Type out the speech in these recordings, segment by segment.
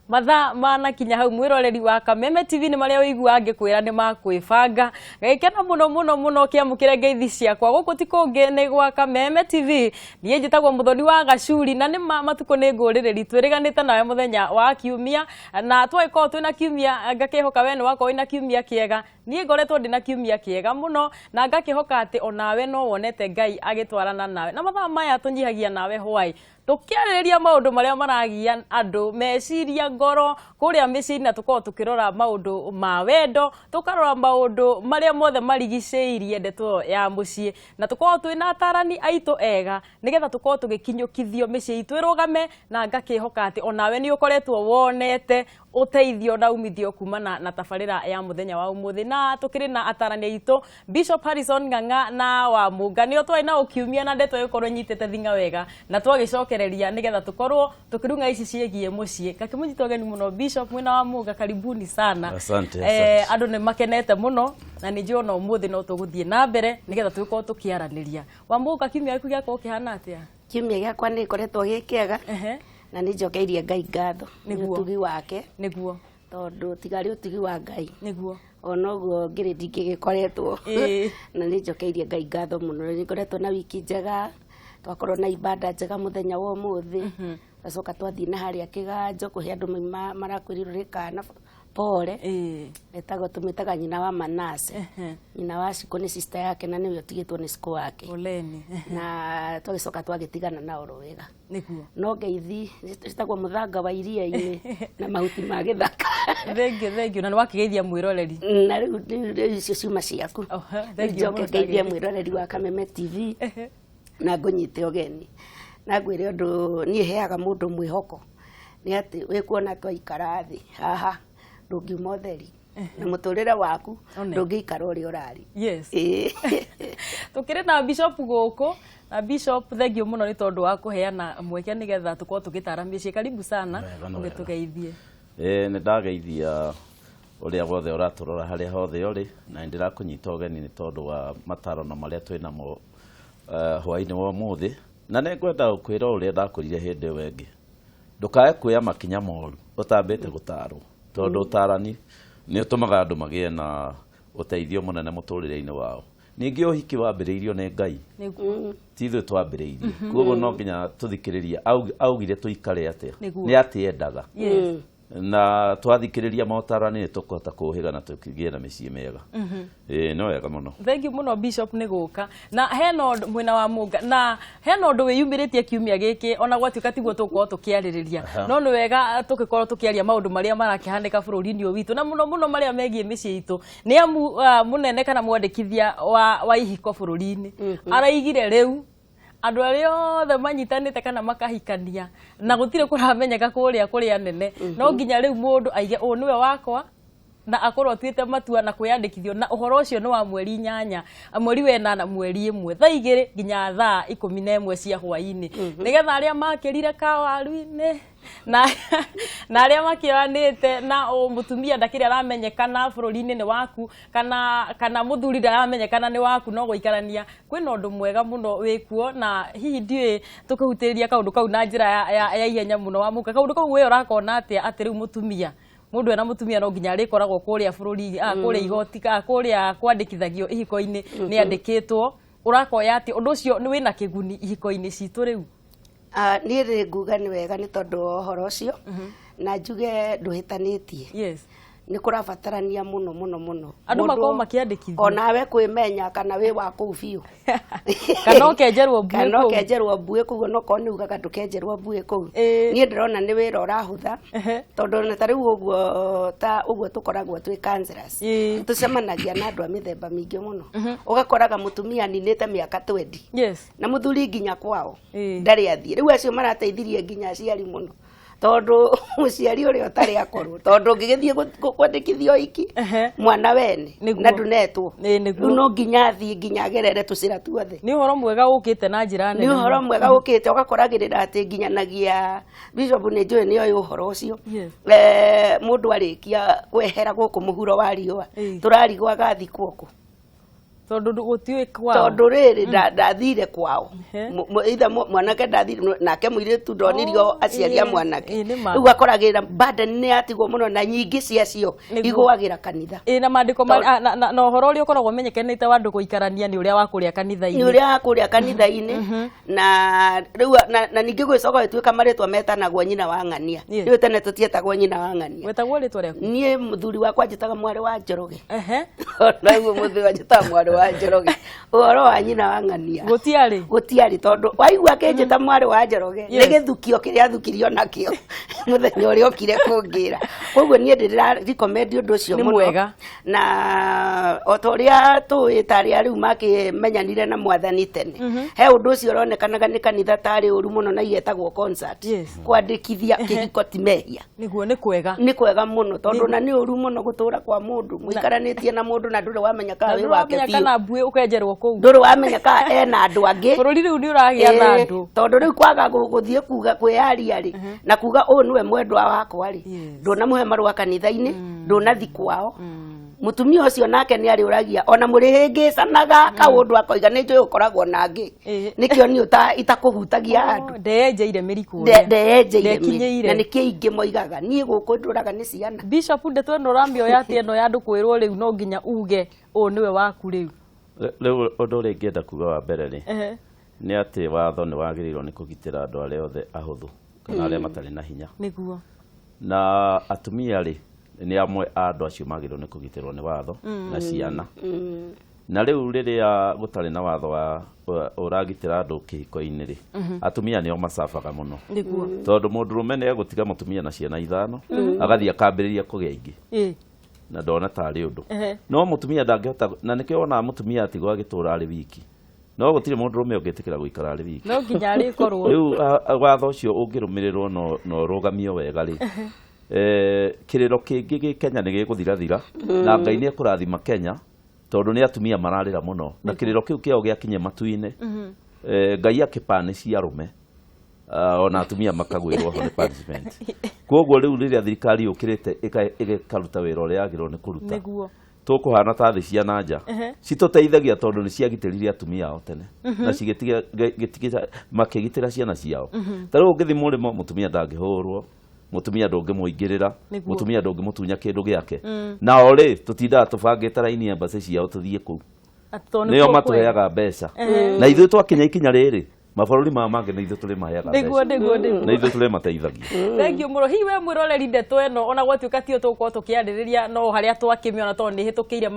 Mathaa manakinya hau, mwiroreri wa Kameme TV, nĩ marĩa ũiguaga ngĩkwĩra nĩ makwĩbanga. Ngagĩkena mũno mũno mũno kĩamũkĩre ngeithi ciakwa. Gũkũ ti kũngĩ, nĩ gwa Kameme TV. Niĩ njĩtagwo Mũthoni wa Gacuri, na nĩ ma matukũ nĩ ngũrĩrĩri twĩrĩganĩte nawe mũthenya wa kiumia, na twagĩkorwo twĩna kiumia, ngakĩhoka we nĩ wakorwo wĩna kiumia kĩega. Niĩ ngoretwo ndĩna kiumia kĩega mũno, na ngakĩhoka atĩ onawe no wonete Ngai agĩtwarana nawe. Na mathaa maya tũnyihagia nawe hwaĩ tũkĩarĩrĩria maũndũ marĩa maragia andũ meciria, ngoro kũrĩa mĩciĩ-inĩ, na tũkorwo tũkĩrora maũndũ ma wendo, tũkarora maũndũ marĩa mothe marigicĩirie ndeto ya mũciĩ, na tũkorwo twĩna atarani aitũ ega nĩgetha tũkorwo tũgĩkinyũkithio mĩciĩ itũ ĩrũgame. Na ngakĩhoka atĩ onawe nĩ ũkoretwo wonete ũteithio na umithio kumana na tabarĩra ya mũthenya wa ũmũthĩ. Na tũkĩrĩ na atarani aitũ Bishop Harrison Ng'ang'a na wa Mũnga, nĩo twarĩ nao kiumia, na ndeto ĩgĩkorwo ĩnyitĩte thinga wega, na twagĩcokereria nĩgetha tũkorwo tũkĩrung'a ici ciĩgiĩ mũciĩ. Ngakĩmũnyita ũgeni mũno, Bishop mwĩna wa Mũnga, karibuni sana. Asante, asante. Andũ nĩ makenete mũno, na nĩ njũĩ ona ũmũthĩ no tũgũthiĩ na mbere nĩgetha tũgĩkorwo tũkĩaranĩria. Wa Mũnga, kiumia gĩaku gĩakorwo kĩhana atĩa? Kiumia gĩakwa nĩ ikoretwo gĩ kĩega, na nĩ njokeirie Ngai ngatho nĩ ũtugi wake, tondũ tiga rĩ ũtugi wa Ngai, ona ũguo ngĩrĩ ndingĩgĩkoretwo. Na nĩ njokeirie Ngai ngatho mũno. Nĩ ngoretwo na wiki njega, twakorwo na ibada njega mũthenya wa ũmũthĩ, twacoka twathiĩ na harĩa kĩganjo kũhe andũ marakwĩrirwo nĩ kana pole. Etagwo, tũmĩtaga nyina wa Manase. Nyina wa Cikũ nĩ sister yake, na nĩwe ũtigĩtwo nĩ Cikũ wake. Poleni. Na twagĩcoka twagĩtigana nao oro wega. No ngeithi citagwo mũthanga wa iria-inĩ na mahuti ma gĩthaka. Thank you, thank you. Na nĩ wakĩgeithia mwĩroreri. Na rĩu icio ciuma ciaku. Thank you njoke mũno. Ngeithie mwĩroreri wa Kameme TV na ngũnyite ũgeni na ngwĩre ũndũ niĩ heaga mũndũ mwĩhoko nĩ atĩ wĩkuona twaikara thĩ haha ndũngiuma ũtheri na mũtũrĩre waku. One. Ndũngĩikara ũrĩa ũrarĩ. Yes. Tukĩrĩ na Bishop gũkũ, na Bishop, thank you mũno nĩ tondũ wa kũheana mweke nĩgetha tũkorwo tũgĩtara mĩciĩ. Karibu sana. Wega, nĩ wega. Ũgĩtũgeithie. Nĩ ndageithia ũrĩa wothe ũratũrora harĩa hothe ũrĩ, na nĩ ndĩrakũnyita ũgeni nĩ tondũ wa mataro na marĩa twĩ namo hwaĩ-inĩ wa ũmũthĩ. Na nĩ ngwenda gũkwĩra ũrĩa ndakwĩrire hĩndĩ ĩyo ĩngĩ, ndũkae kuoya makinya moru ũtambĩte gũtarwo, tondũ ũtarani nĩ ũtũmaga andũ magĩe na ũteithio mũnene mũtũrĩre-inĩ wao. Ningĩ ũhiki wambĩrĩirio nĩ Ngai, ti ithuĩ twambĩrĩirie, koguo no nginya tũthikĩrĩrie augire tũikare atĩa, nĩ atĩ endaga, na twathikĩrĩria motarani nĩ tũkũhota kũhĩga na tũkĩgĩe na mĩciĩ mĩega. Ĩĩ, nĩ wega mũno. Thank you mũno, Bishop, nĩ gũka. Na hena ũndũ mwena wa Mũnga, na hena ũndũ wĩyumĩrĩtie kiumia gĩkĩ, ona gwatuĩka tiguo tũgũkorwo tũkĩarĩrĩria, no nĩ wega tũgĩkorwo tũkĩaria maũndũ marĩa marakĩhanĩka bũrũri-inĩ ũyũ witũ, na mũno mũno marĩa megiĩ mĩciĩ itũ, nĩ amu mũnene kana mwandĩkithia wa ihiko bũrũri-inĩ araigire rĩu andũ arĩa othe manyitanĩte kana makahikania na gũtirĩ kũramenyeka kũrĩa kũrĩa nene, no nginya rĩu mũndũ aige ũũ nĩwe wakwa na akorwo atuĩte matua na kwĩyandĩkithio. Na ũhoro ũcio nĩ wa mweri 8, mweri wa 8, mweri 1, thaa 2 nginya thaa 11 cia hwaĩ-inĩ, nĩgetha arĩa makĩrire kawaru-inĩ na arĩa makĩoyanĩte na mũtumia ndakĩrĩ aramenyekana bũrũri-inĩ nĩ waku, kana mũthuri ndaramenyekana nĩ waku, no gũikarania kwĩna ũndũ mwega mũno wĩkuo. Na hihi ndiũĩ tũkĩhutĩrĩria kaũndũ kau na njĩra ya ihenya mũno, wa mũka, kaũndũ kau we ũrakona atĩa, atĩ rĩu mũtumia, mũndũ ena mũtumia no nginya arĩkoragwo kũrĩa bũrũri, kũrĩa igoti, kũrĩa kwandĩkithagio ihiko-inĩ nĩ andĩkĩtwo? Ũrakoya atĩ ũndũ ũcio nĩ wĩna kĩguni ihiko-inĩ citũ rĩu? Niĩ rĩ nguga nĩ wega nĩ tondũ wa ũhoro ũcio, na njuge ndũhĩtanĩtie. Nĩ kũrabatarania mũno mũno mũno. Andũ Mũndũ makorwo makĩandĩkithio. Onawe kwĩmenya kana wĩ wa kũu biũ. Kana ũkenjerwo mbuĩ kana kũu. Ũkenjerwo mbuĩ kũu, onokorwo nĩ ugaga ndũkenjerwo mbuĩ kũu. Niĩ ndĩrona nĩ wĩra ũrahũtha, tondũ ona ta rĩu ũguo, ta ũguo tũkoragwo twĩ counselors, tũcemanagia na andũ a mĩthemba mĩingĩ mũno. Ũgakoraga mũtumia aninĩte mĩaka 20 na mũthuri nginya kwao ndarĩ athiĩ. Rĩu acio marateithirie nginya aciari mũno, tondũ mũciari ũrĩa ũtarĩ akorwo, tondũ ũngĩgĩthiĩ kwandĩkithio iki mwana wene na ndunetwo, rĩu no nginya athiĩ nginya agerere tũcĩra tuothe. Nĩ ũhoro mwega ũkĩte na njĩra nene. Nĩ ũhoro mwega ũkĩte. Ũgakoragĩrĩra atĩ nginyanagia bishop nĩ njũĩ nĩ oĩ ũhoro ũcio. Mũndũ arĩkia kwehera gũkũ mũhuro wa riũa, tũrarigwo agathikwo kũ. Tondũ gũtiũĩ kwao. Tondũ rĩrĩ ndathire kwao. Either mwanake ndathire nake mũirĩtu ndonirio aciari a mwanake. Rĩu akoragĩra burden nĩ yatigwo mũno na nyingĩ ciacio igũagĩra kanitha. Na maandĩko na ũhoro ũrĩa ũkoragwo ũmenyekanĩte wa andũ gũikarania nĩ ũrĩa wa kũrĩa kanitha-inĩ. Nĩ ũrĩa wa kũrĩa kanitha-inĩ. Na rĩu na ningĩ gwĩcoka gũtuĩka marĩtwa metanagwo nyina wa ng'ania. Rĩu tene tũtietagwo nyina wa ng'ania. Wetagwo rĩtwa rĩaku? Niĩ mũthuri wakwa anjĩtaga mwarĩ wa Njoroge. Naguo mũthuri anjĩtaga mwarĩ wa Njoroge. Ũhoro wa nyina wa ng'ania gũtiarĩ gũtiarĩ tondũ waigua akĩnjĩta mwarĩ wa Njoroge nĩ gĩthukio kĩrĩa athukirio nakĩo mũthenya ũrĩa okire kũngĩra. Koguo niĩ ndĩra recommend ũndũ ũcio mũno. Na o ta ũrĩa tũĩ ta arĩa rĩu makĩmenyanire na mwathani tene, he ũndũ ũcio ũronekanaga nĩ kanitha tarĩ ũru mũno na igetagwo concert. Kwandĩkithia kĩhiko ti mehia. Nĩguo nĩ kwega. Nĩ kwega mũno tondũ na nĩ ũru mũno gũtũra kwa mũndũ mũikaranĩtie na mũndũ na ndũrĩ wamenya kana wĩ wake biũ. Kana mbuĩ ũkenjerwo kũu. Ndũrĩ wamenya kana ena andũ angĩ. Bũrũri rĩu nĩ ũragĩa na andũ. Tondũ rĩu kwaga gũthiĩ kuga kwĩyaria rĩ na kuga ũyũ nĩwe mwendwa wakwa rĩ, ndũnamũhe marũa kanitha-inĩ, ndũnathi kwao. Mũtumia ũcio nake nĩ arĩũragia ona mũrĩhĩngĩcanaga kaũndũ akoiga nĩ njũĩ ũkoragwo na angĩ. Nĩkĩo niĩ itakũhutagia andũ. Ndeyenjeire mĩri kũrĩa. Ndeyenjeire mĩri. Na nĩkĩo aingĩ moigaga niĩ gũkũ ndũraga nĩ ciana. Bishop ndeto ĩno ũramĩoya atĩ ĩno ya andũ kwĩrwo rĩu no nginya uge ũyũ nĩwe waku rĩu. Rĩu ũndũ ũrĩa ingĩenda kuga wa mbere rĩ nĩ atĩ watho nĩ wagĩrĩirwo nĩ kũgitĩra andũ arĩa othe ahũthũ kana arĩa matarĩ na hinya. Nĩguo. Na atumia rĩ nĩ amwe a andũ acio magĩrĩirwo nĩ kũgitĩrwo nĩ watho na ciana. Na rĩu rĩrĩa gũtarĩ na watho wa ũragitĩra andũ kĩhiko-inĩ rĩ, atumia nĩo macabaga mũno. Nĩguo. Tondũ mũndũrũme nĩ egũtiga mũtumia na ciana ithano agathiĩ akambĩrĩria kũgĩa ingĩ. Na ndona tarĩ ũndũ. No mũtumia ndangĩhota, na nĩkĩo wonaga mũtumia atigwo agĩtũra arĩ wiki. No gũtirĩ mũndũrũme ũngĩtĩkĩra gũikara arĩ wiki. No nginya arĩkorwo. Rĩu watho ũcio ũngĩrũmĩrĩrwo na ũrũgamio wega rĩ, kĩrĩro kĩngĩ gĩ Kenya nĩ gĩgũthirathira na Ngai nĩ ekũrathima Kenya tondũ nĩ atumia mararĩra mũno na kĩrĩro kĩu kĩao gĩakinye matu-inĩ. Ngai akĩpanici arũme ona atumia makagwĩrwo ho nĩ punishment. Koguo rĩu rĩrĩa thirikari yũkĩrĩte ĩkaruta wĩra ũrĩa yagĩrĩirwo nĩ kũruta, tũkũhana ta thĩ cia na nja citũteithagia tondũ nĩ ciagitĩrire atumia ao tene na makĩgitĩra ciana ciao. Ta rĩu ũngĩthiĩ mũrĩmo mũtumia ndangĩhũrwo, mũtumia ndũngĩmũingĩrĩra, mũtumia ndũngĩmũtunya kĩndũ gĩake. Nao rĩ tũtindaga tũbangĩte raini embassy ciao tũthiĩ kũu, nĩo matũheaga mbeca. Na ithuĩ twakinya ikinya rĩrĩ mabũrũri maya mangĩ nĩ ithuĩ tũrĩmaheaga mbeca. Nĩguo na ithuĩ tũrĩmateithagia. Thank you mũno. Hihi we mwĩroreri ndeto ĩno ona gwatuĩka tio tũgũkorwo tũkĩarĩrĩria no harĩa twakĩmĩona tondũ nĩ ĩhĩtũkĩire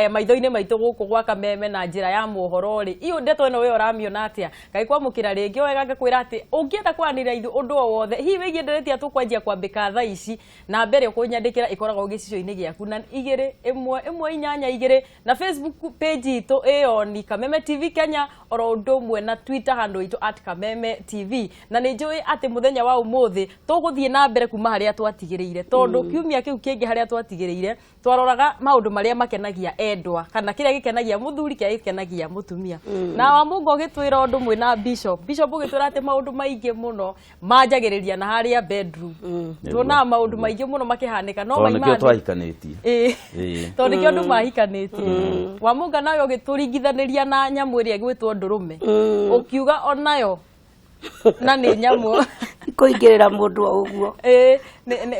maitho-inĩ maitũ gũkũ gwa Kameme na njĩra ya mohoro rĩ, iyo ndeto ĩno we ũramĩona atĩa? Ngai kwamũkĩra rĩngĩ wega ngakwĩra atĩ ũngĩenda kwaranĩria ithuĩ ũndũ o wothe hihi wĩgiĩ ndeto ĩrĩa tũkwanjia kwambĩka thaa ici na mbere ũkũnyandĩkĩra ĩkoragwo gĩcicio-inĩ gĩaku na 2 1 1 8 2 na Facebook page itũ ĩyo ni Kameme TV Kenya oro ũndũ ũmwe na Twitter handũ itũ at Kameme TV. Na nĩ njũĩ atĩ mũthenya wa ũmũthĩ tũgũthiĩ na mbere kuma harĩa twatigĩrĩire tondũ kiumia kĩu kĩngĩ harĩa twatigĩrĩire twaroraga maũndũ marĩa makenagia endwa kana kĩrĩa gĩkenagia mũthuri kĩrĩa gĩkenagia mũtumia. Na wa Mungu ũgĩtwĩra ũndũ mwĩ na Bishop ũgĩtwĩra atĩ maũndũ maingĩ mũno manjagĩrĩria na harĩa bedroom. Tuonaga maũndũ maingĩ mũno makĩhanĩka no maimani nĩkĩo twahikanĩtie. Tondũ nĩkĩo andũ mahikanĩtie. Wa Mungu nawe ũgĩtũringithanĩria na nyamũ ĩrĩa ĩgwĩtwo ndũrũme ũkiuga onayo na nĩ nyamũ kũingĩrĩra mũndũ o ũguo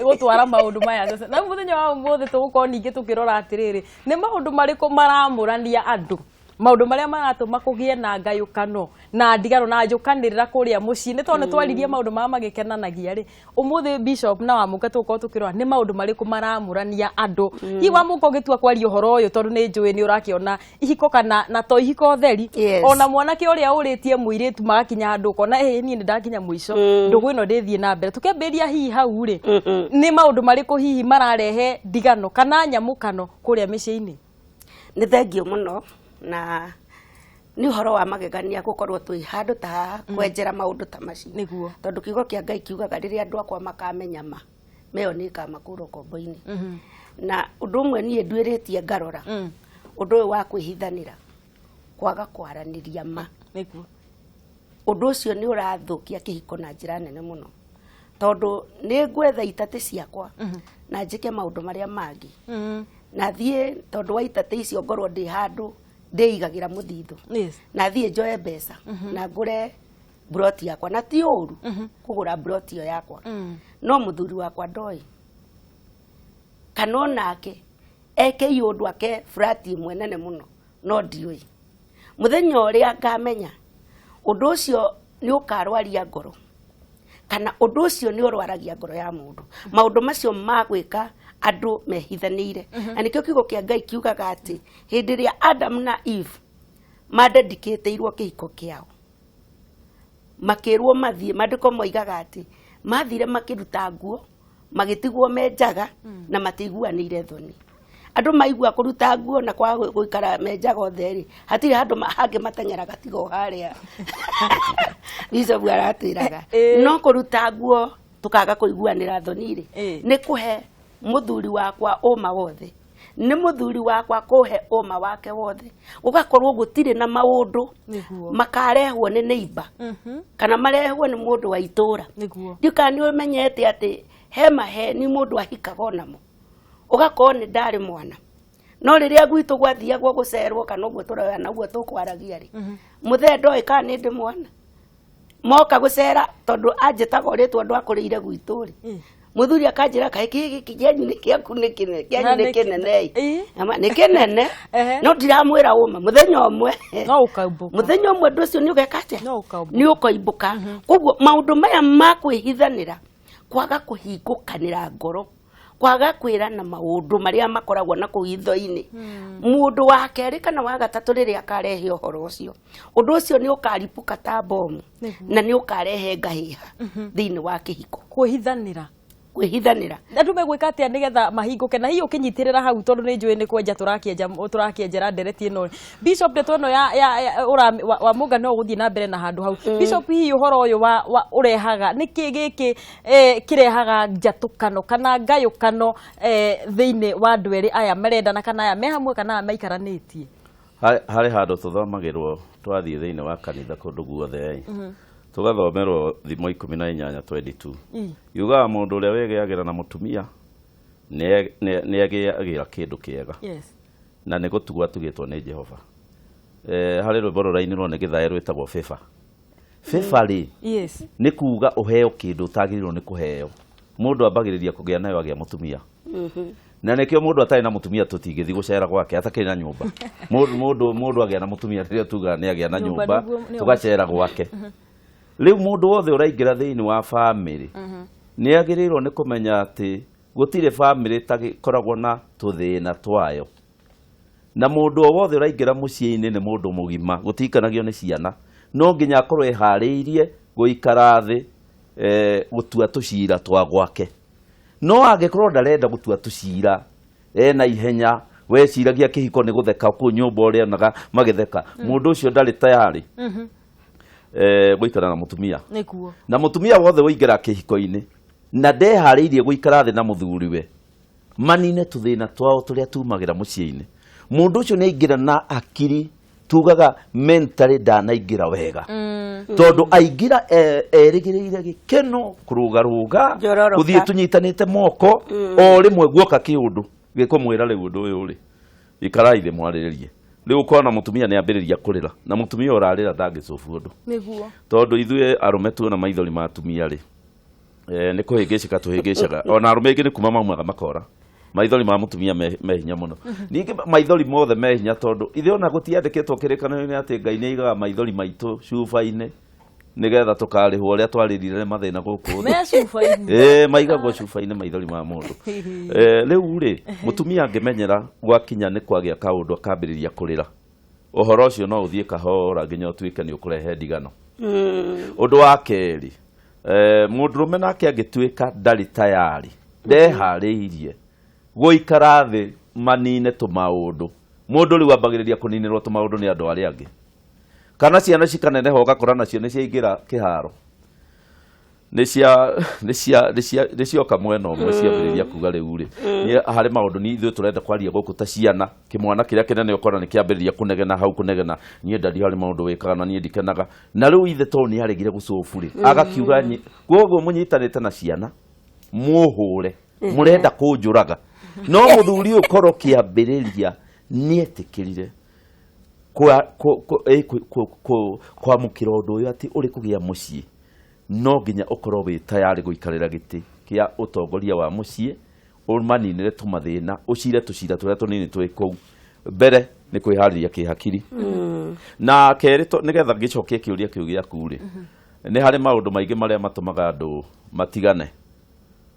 gũtwara maũndũ maya. Na mũthenya wa ũmũthĩ tũgũkorwo ningĩ tũkĩrora atĩrĩrĩ nĩ maũndũ marĩkũ maramũrania andũ, maũndũ marĩa maratũma kũgĩe na ngayũkano na ndigano na njũkanĩrĩra kũrĩa mũciĩ. Nĩ tondũ nĩ twaririe maũndũ maya magĩkenanagia rĩ, ũmũthĩ Bishop na Wamũka tũgũkorwo tũkĩrora nĩ maũndũ marĩkũ maramũrania andũ. Hihi Wamũka ũgĩtua kwaria ũhoro ũyũ tondũ nĩ njũĩ nĩ ũrakĩona ihiko kana na to ihiko theri, ona mwanake ũrĩa ũrĩtie mũirĩtu magakinya handũ ũkona ĩ niĩ nĩ ndakinya mũico ndũgũ ĩno ndĩthiĩ na mbere. Tũkĩambĩrĩria hihi hau rĩ, nĩ maũndũ marĩkũ hihi mararehe ndigano kana nyamũkano kũrĩa mĩciĩ-inĩ? Nĩ thengio mũno na nĩ ũhoro wa magegania gũkorwo twĩ handũ ta haha kwenjera maũndũ ta macio. Nĩguo. Tondũ kiugo kĩa Ngai kiugaga rĩrĩa andũ akwa makamenya ma meyo nĩ ĩkamakũra ũkombo-inĩ. Na ũndũ ũmwe niĩ nduĩrĩtie ngarora ũndũ ũyũ wa kwĩhithanĩra kwaga kwaranĩria ma. Nĩguo. Ũndũ ũcio nĩ ũrathũkia kĩhiko na njĩra nene mũno tondũ nĩ ngwetha itatĩ ciakwa na njĩke maũndũ marĩa mangĩ na thiĩ tondũ wa itatĩ icio ngorwo ndĩ handũ Ndĩigagĩra mũthithũ. Na thiĩ njoe mbeca na ngũre broti yakwa, na ti ũru kũgũra broti ĩyo yakwa, no mũthuri wakwa ndoĩ kana onake eke ũndũ ake flat ĩmwe nene mũno, no ndiũĩ. Mũthenya ũrĩa ngamenya ũndũ ũcio nĩ ũkarwaria ngoro, kana ũndũ ũcio nĩ ũrwaragia ngoro ya mũndũ, maũndũ macio ma gwĩka andũ mehithanĩire. Na nĩkĩo kiugo kĩa Ngai kiugaga atĩ hĩndĩ ĩrĩa Adam na Eve madedicatĩirwo kĩhiko kĩao, makĩrwo mathiĩ, maandĩko moigaga atĩ mathire makĩruta nguo, magĩtigwo me njaga na matiiguanĩire thoni. Andũ maigua kũruta nguo na kwaga gũikara me njaga othe rĩ, hatirĩ handũ hangĩ mateng'eraga tiga o harĩa Bishop aratwĩraga. No kũruta nguo tũkaga kũiguanĩra thoni rĩ, nĩ kũhe mũthuri wakwa ũma wothe, nĩ mũthuri wakwa kũhe ũma wake wothe, gũgakorwo gũtirĩ na maũndũ makarehwo nĩ neighbor kana marehwo nĩ mũndũ wa itũra. Ndiũ kana nĩ ũmenyete atĩ he maheni mũndũ ahikaga onamo, ũgakorwo nĩ ndarĩ mwana, no rĩrĩa gwitũ gwathiagwo gũcerwo kana ũguo tũroyana ũguo tũkwaragia rĩ, mũthee ndoĩ kana nĩ ndĩ mwana, moka gũcera tondũ anjĩtaga ũrĩtwa andũ akũrĩire gwitũ rĩ, mũthuri akanjĩra kaĩ gĩkĩ kĩanyu nĩ kĩaku nĩ kĩnene, kĩanyu nĩ kĩnene ĩ, nĩ kĩnene, no ndiramwĩra ũma. Mũthenya ũmwe no ũkaumbũka, mũthenya ũmwe ũndũ ũcio nĩ ũgeka atĩa? Nĩ ũkoimbũka. Koguo maũndũ maya ma kwĩhithanĩra, kwaga kũhingũkanĩra ngoro, kwaga kwĩrana maũndũ marĩa makoragwo na kũu hitho-inĩ, mũndũ wa kerĩ kana wa gatatũ rĩrĩa akarehe ũhoro ũcio, ũndũ ũcio nĩ ũkaripũka ta bomu na nĩ ũkarehe ngahĩha thĩinĩ wa kĩhiko. Kwĩhithanĩra, kwĩhithanĩra. Andũ megwĩka atĩa nĩgetha mahingũke? Na hihi ũkĩnyitĩrĩra hau, tondũ nĩ njũĩ nĩ kwenja tũrakĩenjera ndereti ĩno, Bishop, ndeto ĩno ya wa Mũnga no ũgũthiĩ na mbere na handũ hau. Bishop, hihi ũhoro ũyũ wa ũrehaga nĩkĩ gĩkĩ kĩrehaga njatũkano kana ngayũkano thĩinĩ wa andũ erĩ aya marendana, kana aya me hamwe, kana aya maikaranĩtie? Harĩ handũ tũthomagĩrwo twathiĩ thĩinĩ wa kanitha kũndũ guothe, tũgathomerwo Thimo 18:22, yugaga mũndũ ũrĩa wĩgĩagĩra na mũtumia nĩ agĩagĩra kĩndũ kĩega, na nĩ gũtugwo atugĩtwo nĩ Jehova. Harĩ rwĩmbo rũrainirwo nĩ Gĩthae rwĩtagwo Favor. Favor rĩ, nĩ kuga ũheo kĩndũ ũtagĩrĩirwo nĩ kũheo. Mũndũ ambagĩrĩria kũgĩa nayo agĩa mũtumia. Na nĩkĩo mũndũ atarĩ na mũtumia tũtingĩthiĩ gũcera gwake atakĩrĩ na nyũmba. Mũndũ agĩa na mũtumia rĩrĩa tugaga nĩ agĩa na nyũmba, tũgacera gwake. Rĩu mũndũ wothe ũraingĩra thĩinĩ wa famĩlĩ nĩ agĩrĩirwo nĩ kũmenya atĩ gũtirĩ famĩlĩ ĩtagĩkoragwo na tũthĩna twayo. Na mũndũ o wothe ũraingĩra mũciĩ-inĩ nĩ mũndũ mũgima, gũtiikanagio nĩ ciana. No nginya akorwo eharĩirie gũikara thĩ gũtua tũcira twa gwake. No angĩkorwo ndarenda gũtua tũcira, ena ihenya, weciragia kĩhiko nĩ gũtheka kũu nyũmba ũrĩa onaga magĩtheka, mũndũ ũcio ndarĩ tayarĩ gũikara na mũtumia. Na mũtumia wothe ũingĩra kĩhiko-inĩ na ndeharĩirie gũikara thĩ na mũthuriwe, manine tũthĩna twao tũrĩa tumagĩra mũciĩ-inĩ, mũndũ ũcio nĩ aingĩra na akiri, tugaga mentally ndanaingĩra wega, tondũ aingĩra erĩgĩrĩire gĩkeno, kũrũgarũga, gũthiĩ tũnyitanĩte moko, o rĩmwe guoka kĩũndũ gĩkũmwĩra rĩu ũndũ ũyũ rĩ, ikarai thĩ mwarĩrĩrie. Rĩu ũkona mũtumia nĩ ambĩrĩria kũrĩra, na mũtumia ũrarĩra ndangĩcobu ũndũ, tondũ ithuĩ arũme tuona maithori ma atumia rĩ, nĩ kũhĩngĩcĩka tũhĩngĩcaga. Ona arũme aingĩ nĩ kuma maumaga makora. Maithori ma mũtumia me hinya mũno. Ningĩ maithori mothe me hinya, tondũ ithuĩ ona gũtiandĩkĩtwo kĩrĩkanĩro-inĩ atĩ Ngai nĩ aigaga maithori maitũ cuba-inĩ nĩgetha tũkarĩhwo ũrĩa twarĩrire mathĩna gũkũ thĩ. Me cuba-inĩ. Maigagwo cuba-inĩ maithori ma mũndũ. Rĩu rĩ, mũtumia angĩmenyera gwakinya nĩ kwagĩa kaũndũ akambĩrĩria kũrĩra, ũhoro ũcio no ũthiĩ kahora nginya ũtuĩke nĩ ũkũrehe ndigano. Ũndũ wa kerĩ, mũndũrũme nake angĩtuĩka ndarĩ tayarĩ, ndeharĩirie gũikara thĩ manine tũmaũndũ, mũndũ rĩu ambagĩrĩria kũninĩrwo tũmaũndũ nĩ andũ arĩa angĩ, kana ciana cikaneneha ũgakora nacio nĩ ciaingĩra kĩharo, nĩ cioka mwena ũmwe ciambĩrĩria kuga rĩu rĩ, harĩ maũndũ ni ithuĩ tũrenda kwaria gũkũ ta ciana, kĩmwana kĩrĩa kĩnene ũkona nĩ kĩambĩrĩria kũnegena hau kũnegena, niĩ ndadi harĩ maũndũ wĩkaga na niĩ ndikenaga. Na rĩu ithe tondũ nĩ aregire gũcobu rĩ, agakiuga koguo mũnyitanĩte na ciana mũhũre, mũrenda kũnjũraga. No mũthuri ũyũ korwo kĩambĩrĩria nĩ etĩkĩrire Kwamũkĩra ũndũ ũyũ atĩ ũrĩ kũgĩa mũciĩ no nginya ũkorwo wĩ tayarĩ gũikarĩra gĩtĩ kĩa ũtongoria wa mũciĩ, ũmaninĩre tũmathĩna, ũcire tũcira tũrĩa tũnini twĩ kũu. Mbere nĩ kwĩharĩria kĩhakiri. Na kerĩ, nĩgetha ngĩcokie kĩũria kĩu gĩaku rĩ, nĩ harĩ maũndũ maingĩ marĩa matũmaga andũ matigane.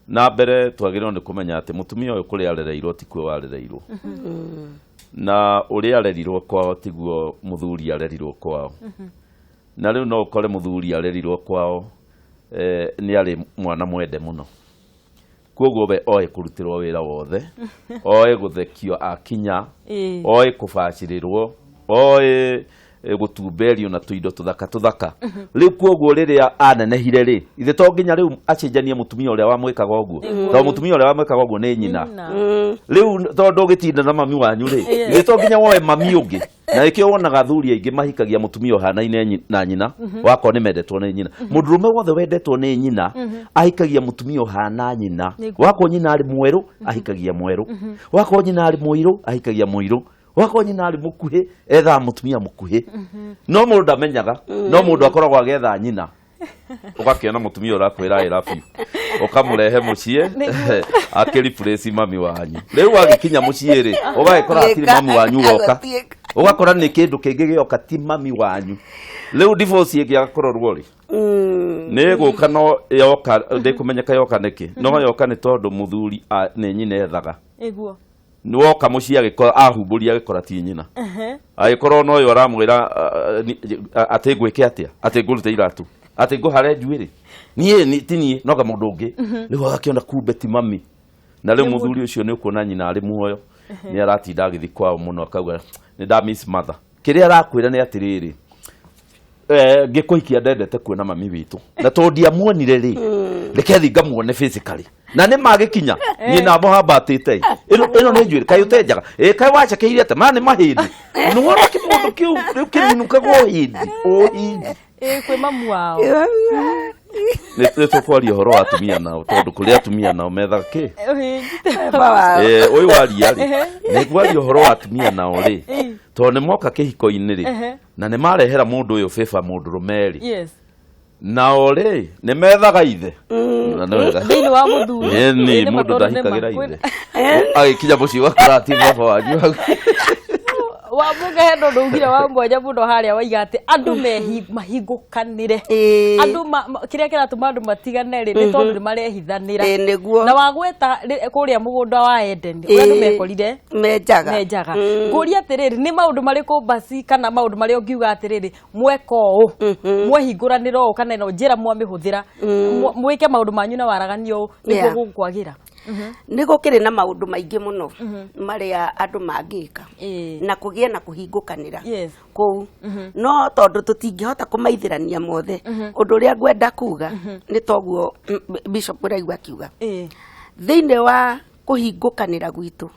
Na mbere twagĩrĩirwo nĩ kũmenya atĩ mũtumia ũyũ kũrĩa arereirwo tikuo warereirwo, na ũrĩa arerirwo kwao tiguo mũthuri arerirwo kwao. Na rĩu no ũkore mũthuri arerirwo kwao nĩ arĩ mwana mwende mũno, koguo we oĩ kũrutĩrwo wĩra wothe, oĩ gũthekio akinya, oĩ kũbacĩrĩrwo, oĩ gũtumberio na tũindo tũthaka tũthaka. Rĩu koguo rĩrĩa anenehire rĩ, ithe to nginya rĩu acenjanie mũtumia ũrĩa wamwĩkaga ũguo, tondũ mũtumia ũrĩa wamwĩkaga ũguo nĩ nyina. Rĩu tondũ ũgĩtinda na mami wanyu rĩ, ithe to nginya woe mami ũngĩ. Na nĩkĩo wonaga athuri aingĩ mahikagia mũtumia ũhanaine na nyina, wakorwo nĩ mendetwo nĩ nyina. Mũndũrũme wothe wendetwo nĩ nyina ahikagia mũtumia ũhana nyina. Wakorwo nyina arĩ mwerũ ahikagia mwerũ, wakorwo nyina arĩ mũirũ ahikagia mũirũ, wakorwo nyina arĩ mũkuhĩ ethaga mũtumia mũkuhĩ. No mũndũ ndamenyaga, no mũndũ akoragwo agĩetha nyina. Ũgakĩona mũtumia ũrakwĩra I love you, ũkamũrehe mũciĩ akĩreplace mami wanyu. Rĩu agĩkinya mũciĩ rĩ, ũgagĩkora hatirĩ mami wanyu woka, ũgakora nĩ kĩndũ kĩngĩ gĩoka ti mami wanyu. Rĩu divorce ĩngĩaga kũrorwo rĩ, nĩ gũka no yoka, ndĩkũmenyeka yoka nĩkĩ, no yoka nĩ tondũ mũthuri nĩ nyina ethaga. Nĩwoka mũciĩ agĩkora ahumbũria agĩkora ti nyina, agĩkorwo no ũyũ aramwĩra atĩ ngwĩke atĩa, atĩ ngũrute iratũ, atĩ ngũhare njuĩrĩ, niĩ ti niĩ noga mũndũ ũngĩ. Rĩu agakĩona kumbe ti mami. Na rĩu mũthuri ũcio nĩ ũkuona nyina arĩ muoyo nĩ aratinda agĩthiĩ kwao mũno, akauga nĩ nda miss mother. Kĩrĩa arakwĩra nĩ atĩrĩrĩ, ngĩkũhikia ndendete kuona mami witũ, na tondũ ndiamuonire rĩ, reke thiĩ ngamuone physically. Na nĩ magĩkinya niĩ na mũhambatĩte ĩno nĩ njuĩrĩ, kaĩ ũtenjaga, kaĩ wacekeire atĩa, maya nĩ mahĩndĩ. Nĩwona kĩmũndũ kĩu rĩu kĩminũkaga o hĩndĩ o hĩndĩ. Kwĩ mamu wao. Nĩ tũkwaria ũhoro wa atumia nao, tondũ kũrĩ atumia nao methaga kĩ ũyũ waria rĩ, nĩ ngwaria ũhoro wa atumia nao rĩ, tondũ nĩ moka kĩhiko-inĩ rĩ, na nĩ marehera mũndũ ũyũ favor mũndũrũme rĩ, nao rĩ nĩ methaga ithe. Na nĩ wega thĩinĩ wa mũthuri. Nĩ mũndũ ndahikagĩra ithe, agĩkinya mũciĩ ũgakora ti baba wanyu. Wa Mũnga, he ũndũ ugire wa mwanya mũno harĩa waiga atĩ andũ mahingũkanĩre. Andũ kĩrĩa kĩratũma andũ matigane rĩ, nĩ tondũ nĩ marehithanĩra. Na wagweta kũrĩa mũgũnda wa Eden ũrĩa andũ mekorire menjaga. Menjaga. Ngũria atĩrĩrĩ, nĩ maũndũ marĩkũ basi kana maũndũ marĩa ũngiuga atĩrĩrĩ, mweka ũũ, mwehingũranĩra ũũ, kana ĩno njĩra mwamĩhũthĩra, mwĩke maũndũ manyu na waraganio ũũ nĩguo gũkwagĩra? Nĩ gũkĩrĩ na maũndũ maingĩ mũno marĩa andũ mangĩka na kũgĩe na kũhingũkanĩra kũu, no tondũ tũtingĩhota kũmaithĩrania mothe, ũndũ ũrĩa ngwenda kuga nĩ toguo Bishop ũraigua akiuga thĩinĩ wa kũhingũkanĩra gwitũ,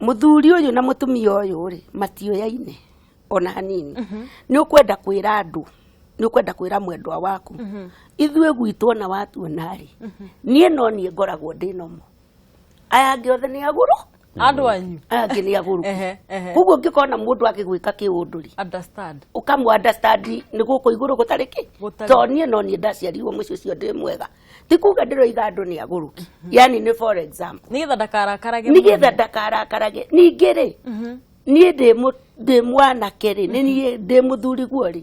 mũthuri ũyũ na mũtumia ũyũ rĩ, matioyaine ona hanini. Nĩ ũkwenda kwĩra andũ, nĩ ũkwenda kwĩra mwendwa waku, ithuĩ gwitũ ona watuona rĩ, niĩ no niĩ ngoragwo ndĩ nomo, aya angĩ othe nĩ agũrũ. Andũ anyu. Aya angĩ nĩ agũrũ. Koguo ũngĩkona mũndũ agĩgwĩka kĩũndũ rĩ, understand, ũkamũ understand nĩ gũkũ igũrũ gũtarĩ kĩ, tondũ niĩ no niĩ ndaciarirwo mũciĩ ũcio ndĩ mwega. Ti kuga ndĩroiga andũ nĩ agũrũki, yani nĩ for example, nĩgetha ndakarakarage, nĩgetha ndakarakarage. Ningĩ rĩ, niĩ ndĩ mwanake rĩ, nĩ niĩ ndĩ mũthuri guo rĩ,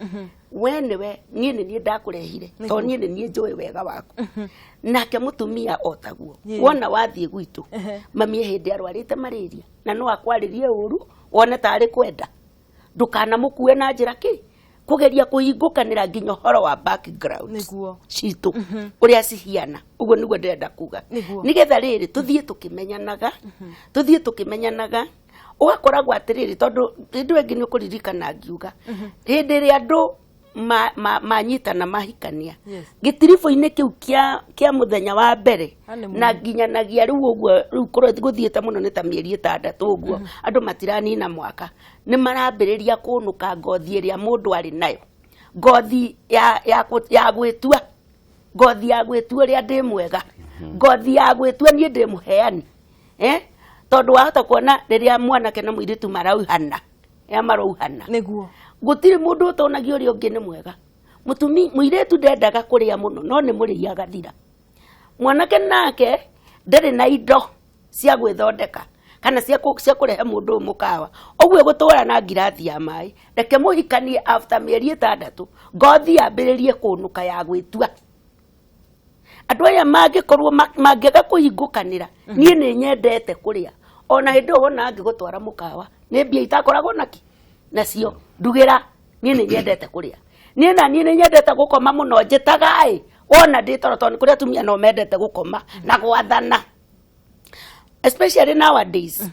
we nĩwe niĩ nĩ niĩ ndakũrehire, tondũ niĩ nĩ niĩ njũĩ wega waku. Nake mũtumia o taguo, wona wathiĩ gwitũ, mami hĩndĩ arwarĩte malaria na no akwarĩrie ũru wone tarĩ kwenda, ndũkanamũkue na njĩra kĩ kũgeria kũhingũkanĩra nginya ũhoro wa background citũ ũrĩa cihiana. Ũguo nĩguo ndĩrenda kuga, nĩgetha rĩrĩ tũthiĩ tũkĩmenyanaga, tũthiĩ tũkĩmenyanaga. Ũgakoragwo atĩrĩrĩ, tondũ hĩndĩ ĩyo ĩngĩ nĩ ũkũririkana ngiuga hĩndĩ ĩrĩa andũ manyitana mahikania, gĩtiribũ-inĩ kĩu kĩa mũthenya wa mbere na nginyanagia rĩu ũguo, rĩu gũthiĩte mũno nĩ ta mĩeri 6 ũguo, andũ matiranina mwaka, nĩ marambĩrĩria kũnũka ngothi ĩrĩa mũndũ arĩ nayo, ngothi ya gwĩtua, ngothi ya gwĩtua ũrĩa ndĩ mwega, ngothi ya gwĩtua niĩ ndĩ mũheani, tondũ wahota kuona rĩrĩa mwanake na mũirĩtu marauhana, ya marauhana niguo gutiri mundu utonagia uria ungi ni mwega mutumi muiretu ndendaga kuria muno no ni murĩi agathira mwanake nake ndarĩ na indo cia gwĩthondeka kana cia kũrehe mũndũ mũkawa ũguo gũtũra na ngirathi ya maĩ reke mũhikanie after mĩeri 6 ngothi yambĩrĩrie kũnũka ya gwĩtua andũ aya mangĩkorwo mangĩaga kũhingũkanĩra niĩ nĩ nyendete kũrĩa ona hĩndĩ ĩyo wona angĩgũtwara mũkawa nĩ mbia itakoragwo naki nacio ndugĩra niĩ nĩ nyendete kũrĩa niĩ na niĩ nĩ nyendete gũkoma mũno njĩtaga ĩ wona ndĩ toro tondũ nĩ kũrĩ atumia no mendete gũkoma na gwathana especially nowadays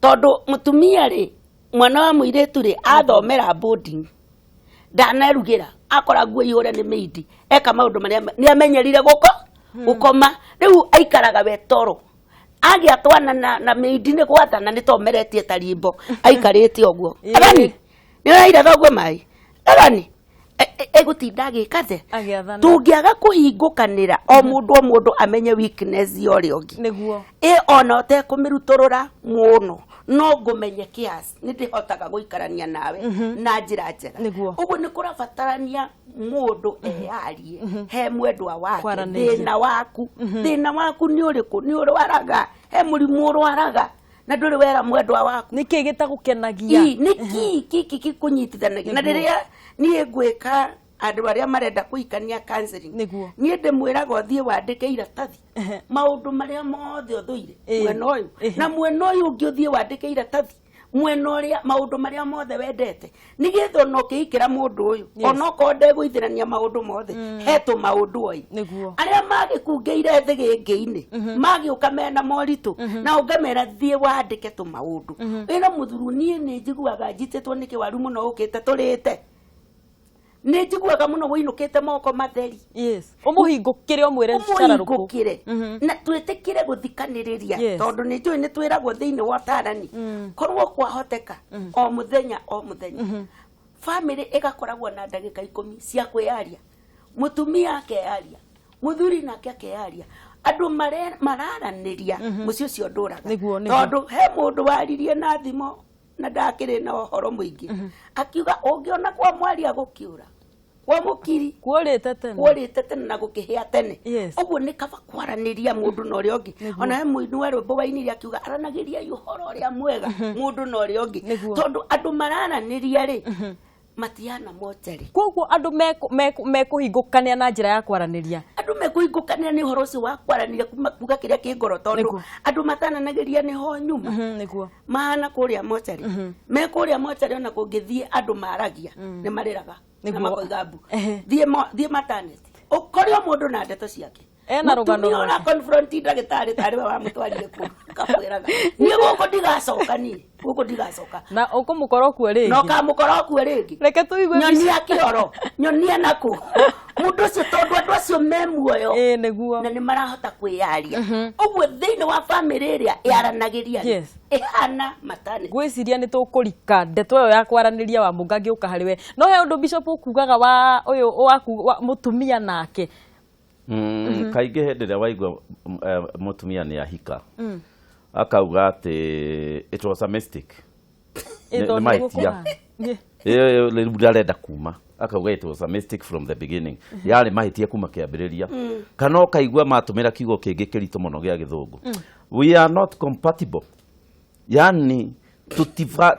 tondu mutumia ri mwana wa muiretu ri athomera boarding ndanerugira akora nguo ihũre ni maid eka maundu maria ni amenyerire guko gukoma riu aikaraga we toro agia twana na maid ni gwathana ni tomeretie ta rimbo aikarite uguo athani ni uraira thoguo mai athani egutinda agĩka the tũngĩaga kũhingũkanĩra o mũndũ o mũndũ amenye weakness ya ũrĩa ũngĩ nĩguo ĩ ona ũtekũmĩrutũrũra mũno no ngũmenye kiasi nĩ ndĩhotaga gũikarania nawe na njĩra njega ũguo nĩ kũrabatarania mũndũ eyarie he mwendwa wake thĩna waku nĩ ũrĩkũ nĩ ũrwaraga he mũrimũ ũrwaraga na ndũrĩ wera mwendwa waku nĩkĩ gĩtagũkenagia nĩkĩ kĩkĩ gĩkũnyitithanagia na rĩrĩa niĩ ngwĩka andũ arĩa marenda kũhikania counseling niĩ ndĩmwĩraga ũthiĩ wandĩke iratathi maũndũ marĩa mothe ũthũire mwena ũyũ na mwena ũyũ ũngĩ ũthiĩ wandĩke iratathi mwena ũrĩa maũndũ marĩa mothe wendete nĩgetha ona ũkĩhikĩra mũndũ ũyũ onokorwo ndegũithĩrania maũndũ mothe he tũmaũndũ oi arĩa magĩkungĩire thĩgĩngĩ-inĩ magĩũka mena moritũ na ũngamera thiĩ wandĩke tũmaũndũ wĩra mũthuru niĩ nĩ njiguaga njitĩtwo nĩ kĩwaru mũno ũkĩte tũrĩte nĩ njiguaga mũno wũinũkĩte moko matheri yes ũmũhingũkĩre ũmwĩre cararũkũ ũmũhingũkĩre na twĩtĩkĩre gũthikanĩrĩria tondũ nĩ njũĩ nĩ twĩragwo thĩinĩ wa ũtarani korwo kwahoteka o mũthenya o mũthenya famĩlĩ ĩgakoragwo na ndagĩka 10 cia kwĩyaria mũtumia akeyaria mũthuri nake akeyaria andũ mararanĩria mũciĩ ũcio ndũraga tondũ he mũndũ waririe na thimũ na ndakĩrĩ na ũhoro mũingĩ akiuga ũngĩona kwa mwaria gũkĩũra kwa mũkiri kuorĩte tene na gũkĩhĩa tene ũguo nĩ kaba kwaranĩria mũndũ na ũrĩa ũngĩ ona he mũini wa rwĩmbo wainire akiuga aranagĩria ũhoro ũrĩa mwega mũndũ na ũrĩa ũngĩ tondũ andũ mararanĩria rĩ matiana mocarĩ koguo andũ mekũhingũkanĩra na njĩra ya kwaranĩria andũ mekũhingũkanĩra nĩ ũhoro ũcio wa kwaranĩria kuga kĩrĩa kĩ ngoro tondũ andũ matananagĩria nĩho nyuma nĩguo mahana kũrĩa mocarĩ me kũrĩa mocarĩ ona kũngĩthiĩ andũ maragia nĩ marĩraga na makoiga mbu thiĩ maternity ũkore o mũndũ na ndeto ciake ena rũgano rwake ũra confront ndagĩtarĩ tarĩ we wamũtwarire kũu kamwĩraga niĩ gũkũ ndigacoka niĩ gũkũ ndigacoka na ũkũmũkora kuo rĩngĩ na ũkamũkora kuo rĩngĩ reke tũigue nyonia kĩoro nyonia nakũ mũndũ ũcio tondũ andũ acio me muoyo nĩguo na nĩ marahota kwĩyaria ũguo thĩinĩ wa bamĩrĩ ĩrĩa ĩaranagĩria ĩhana maternity ngwĩciria nĩ tũkũrika ndeto ĩyo ya kwaranĩria wa Mũnga ngĩũka harĩ we no he ũndũ Bishop ũkugaga wa ũyũ waku wa mũtumia nake kaingĩ hĩndĩ ĩrĩa waigua mũtumia nĩ ahika akauga atĩ it was a mistake nĩ mahĩtia rĩu ndarenda kuma akauga it was a mistake from the beginning yarĩ mahĩtia kuma kĩambĩrĩria kana ũkaigua matũmĩra kiugo kĩngĩ kĩritũ mũno gĩa gĩthũngũ we are not compatible yani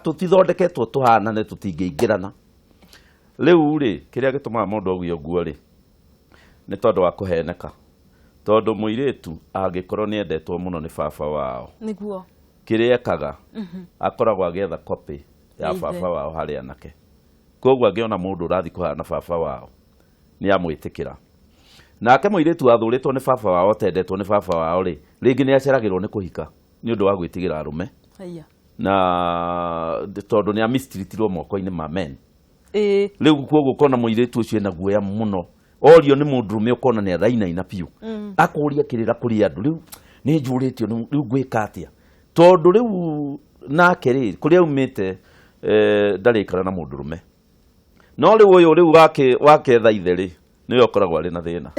tũtithondeketwo tũhanane tũtingĩingĩrana rĩu rĩ kĩrĩa gĩtũmaga mũndũ auge ũguo rĩ nĩ tondũ wa kũheneka tondũ mũirĩtu angĩkorwo nĩ endetwo mũno nĩ baba wao nĩguo kĩrĩa ekaga akoragwo agĩetha copy ya baba wao harĩ anake koguo angĩona mũndũ ũrathiĩ kũhana baba wao nĩ amwĩtĩkĩra nake mũirĩtu athũrĩtwo nĩ baba wao atendetwo nĩ baba wao rĩ rĩngĩ nĩ aceragĩrwo nĩ kũhika nĩ ũndũ wa gwĩtigĩra arũme na tondũ nĩ amistiritirwo moko-inĩ ma men rĩu koguo ũkona mũirĩtu ũcio ena guoya mũno orio nĩ mũndũrũme ũkona nĩ arainaina biũ akũria kĩrĩra kũrĩ andũ rĩu nĩ njũrĩtio rĩu ngwĩka atĩa tondũ rĩu nake rĩ kũrĩa aumĩte ndarĩikara na mũndũrũme no rĩu ũyũ rĩu waketha ithe rĩ nĩwe ũkoragwo arĩ na thĩna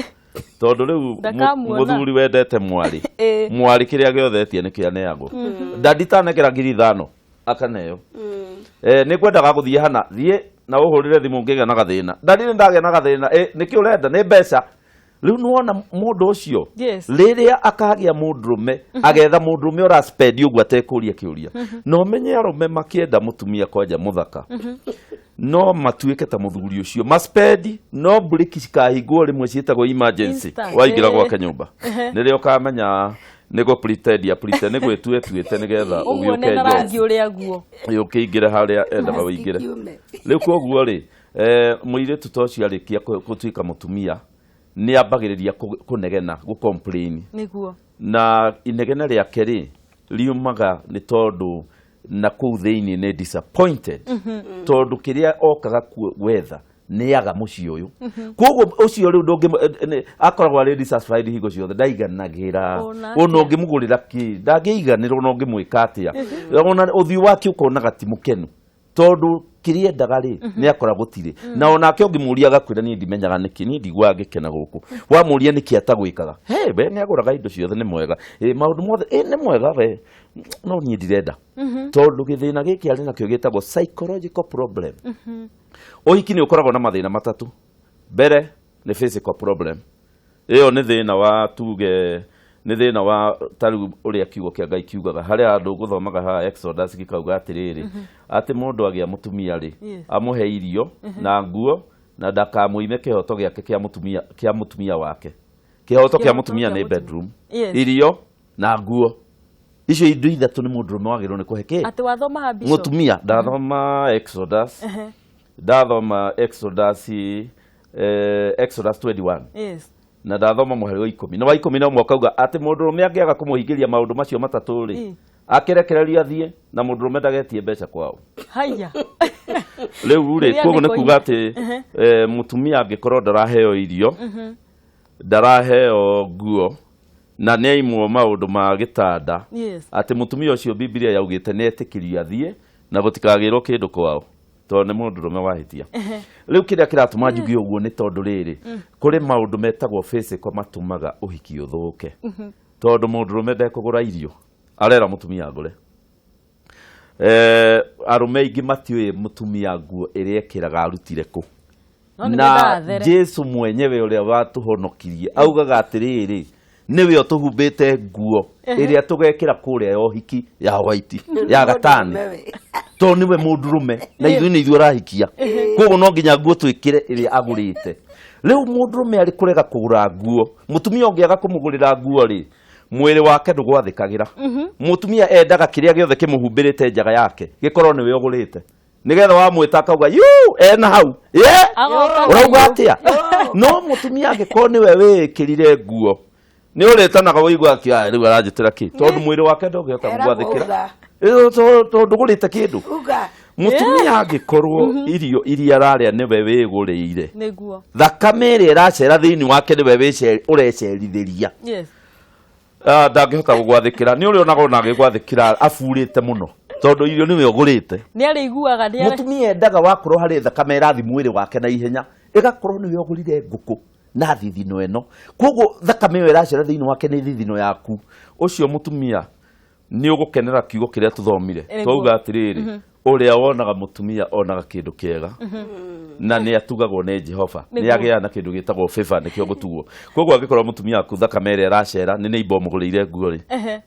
tondũ rĩu mũthuri wendete mwarĩ mwarĩ kĩrĩa gĩothe etia nĩkĩo aneagwo ndanditanengera 5,000 akaneo Nĩ ngwendaga gũthiĩ hana, thiĩ na ũhũrĩre thimũ ngĩgĩa na gathĩna. Ndarĩ ndagĩa na gathĩna, nĩkĩ ũrenda? Nĩ mbeca. Rĩu nĩwona mũndũ ũcio rĩrĩa akagĩa mũndũrũme, agetha mũndũrũme ũraspendi ũguo atekũria kĩũria. Na ũmenye arũme makĩenda mũtumia kwanja mũthaka, no matuĩke ta mũthuri ũcio maspendi, no breki cikahingwo rĩmwe ciĩtagwo emergency. Waingĩra gwake nyũmba nĩrĩo ũkamenya nĩ gũ pretend ya pretend, nĩ gwĩtua ĩtuĩte nĩgetha ũgĩũke na rangi ũrĩa guo ũkĩingĩre harĩa endaga ũingĩre. Rĩu koguo rĩ, mũirĩtu ta ũcio arĩkia gũtuĩka mũtumia nĩ ambagĩrĩria kũnegena, gũ complain. Nĩguo. Na inegene rĩake rĩ riumaga nĩ tondũ na kũu thĩinĩ nĩ disappointed, tondũ kĩrĩa okaga gwetha nĩ aga mũciĩ ũyũ. Koguo ũcio rĩu ndũngĩ, akoragwo arĩ dissatisfied hingo ciothe, ndaiganagĩra. Ona ũngĩmũgũrĩra kĩ, ndangĩiganĩrwo, ona ũngĩmwĩka atĩa, ona ũthiũ wake ũkonaga ti mũkenu, tondũ kĩrĩa endaga rĩ nĩ akora gũtirĩ. Na onake ũngĩmũria agakwĩra niĩ ndimenyaga nĩkĩ, niĩ ndiguaga ngĩkena gũkũ. Wamũria nĩkĩ atagwĩkaga, he we nĩ agũraga indo ciothe, nĩ mwega, maũndũ mothe nĩ mwega we, no niĩ ndirenda. Tondũ gĩthĩna gĩkĩ arĩ nakĩo gĩtagwo psychological problem. Ũhiki nĩ ũkoragwo na mathĩna matatũ. Mbere nĩ physical problem. Ĩyo nĩ thĩna wa tuge nĩ thĩna wa ta rĩu ũrĩa kiugo kĩa Ngai kiugaga harĩa andũ gũthomaga haha Exodus gĩkauga atĩrĩrĩ, atĩ mũndũ agĩa mũtumia rĩ, amũhe irio na nguo na ndakamũime kĩhoto gĩake kĩa mũtumia wake. Kĩhoto kĩa mũtumia nĩ bedroom, irio na nguo. Icio indo ithatũ nĩ mũndũrũme wagĩrĩirwo nĩ kũhe kĩ? Atĩ wathoma ha Bishop? Mũtumia. Ndathoma Exodus. Ndathoma Exodus, Exodus 21. Na ndathoma mũhari wa 10. Na wa 11 ũkauga atĩ mũndũrũme angĩaga kũmũhingĩria maũndũ macio matatũ rĩ, akĩrekererio athiĩ, na mũndũrũme ndagetie mbeca kwao. Haya. Rĩu rĩ, koguo nĩ kuga atĩ mũtumia angĩkorwo ndaraheo irio, ndaraheo nguo, na nĩ aimwo maũndũ ma gĩtanda, atĩ mũtumia ũcio Biblia yaugĩte nĩ etĩkĩrio athiĩ na gũtikagĩrwo kĩndũ kwao, tondũ nĩ mũndũrũme wahĩtia. Rĩu kĩrĩa kĩratũma njuge ũguo nĩ tondũ rĩrĩ, kũrĩ maũndũ metagwo physical matũmaga ũhiki ũthũke. Tondũ mũndũrũme ndekũgũra irio, arera mũtumia agũre. Arũme aingĩ matiũĩ mũtumia nguo ĩrĩa ekĩraga arutire kũ. Na Jesu mwenyewe ũrĩa watũhonokirie augaga atĩrĩrĩ, nĩwe ũtũhumbĩte nguo ĩrĩa tũgekĩra kũrĩa ya ũhiki ya white ya gatani, tondũ nĩwe mũndũrũme na ithuĩ nĩ ithuĩ arahikia, koguo no nginya nguo twĩkĩre ĩrĩa agũrĩte. Rĩu mũndũrũme arĩ kũrega kũgũra nguo, mũtumia ũngĩaga kũmũgũrĩra nguo rĩ, mwĩrĩ wake ndũgwathĩkagĩra. Mũtumia endaga kĩrĩa gĩothe kĩmũhumbĩrĩte njaga yake gĩkorwo nĩwe ũgũrĩte, nĩgetha wamwĩta akauga yu ena hau ũrauga atĩa. No mũtumia angĩkorwo nĩwe wĩĩkĩrire nguo, nĩ ũrĩtanaga ũigua atĩ rĩu aranjĩtĩra kĩ, tondũ mwĩrĩ wake ndũngĩhota gũgwathĩkĩra, tondũ ndũgũrĩte kĩndũ. Mũtumia angĩkorwo irio iria ararĩa nĩwe wĩgũrĩire, thakame ĩrĩa ĩracera thĩinĩ wake nĩwe ũrecerithĩria, ndangĩhota gũgwathĩkĩra. Nĩ ũrĩonaga ona agĩgwathĩkĩra aburĩte mũno, tondũ irio nĩwe ũgũrĩte. Nĩarĩiguaga. Mũtumia endaga wakorwo harĩ thakame ĩrathi mwĩrĩ wake na ihenya, ĩgakorwo nĩwe ũgũrire ngũkũ na thithino ĩno, koguo thakame ĩyo ĩracera thĩinĩ wake nĩ thithino yaku. Ũcio mũtumia nĩ ũgũkenera kiugo kĩrĩa tũthomire, twauga atĩrĩrĩ, ũrĩa wonaga mũtumia onaga kĩndũ kĩega, na nĩ atugagwo nĩ Jehova, nĩ agĩaga na kĩndũ gĩtagwo favor, nĩkĩo gũtugwo. Koguo angĩkorwo mũtumia waku thakame ĩrĩa ĩracera nĩ neighbor ũmũgũrĩire nguo rĩ,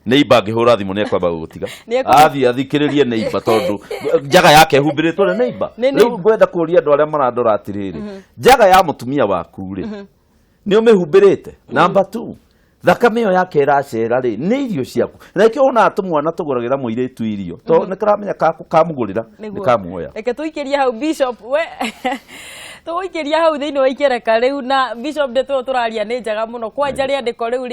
neighbor angĩhũra thimũ nĩ ekwamba gũgũtiga, athiĩ athikĩrĩrie neighbor, tondũ njaga yake ĩhumbĩrĩtwo nĩ neighbor. Rĩu ngwenda kũria andũ arĩa marandora atĩrĩrĩ, njaga ya mũtumia waku rĩ, nĩ ũmĩhumbĩrĩte? Number 2, thakame ĩyo yake ĩracera rĩ, nĩ irio ciaku. Na nĩkĩo wonaga tũmwana tũgũragĩra mũirĩtu irio, tondũ nĩ karamenya kamũgũrĩra nĩ kamuoya. Reke tũikĩrie hau Bishop, we tũgũikĩria hau thĩinĩ wa ikereka rĩu. Na Bishop, ndeto ĩyo tũraria nĩ njega mũno, kwanja rĩandĩko rĩu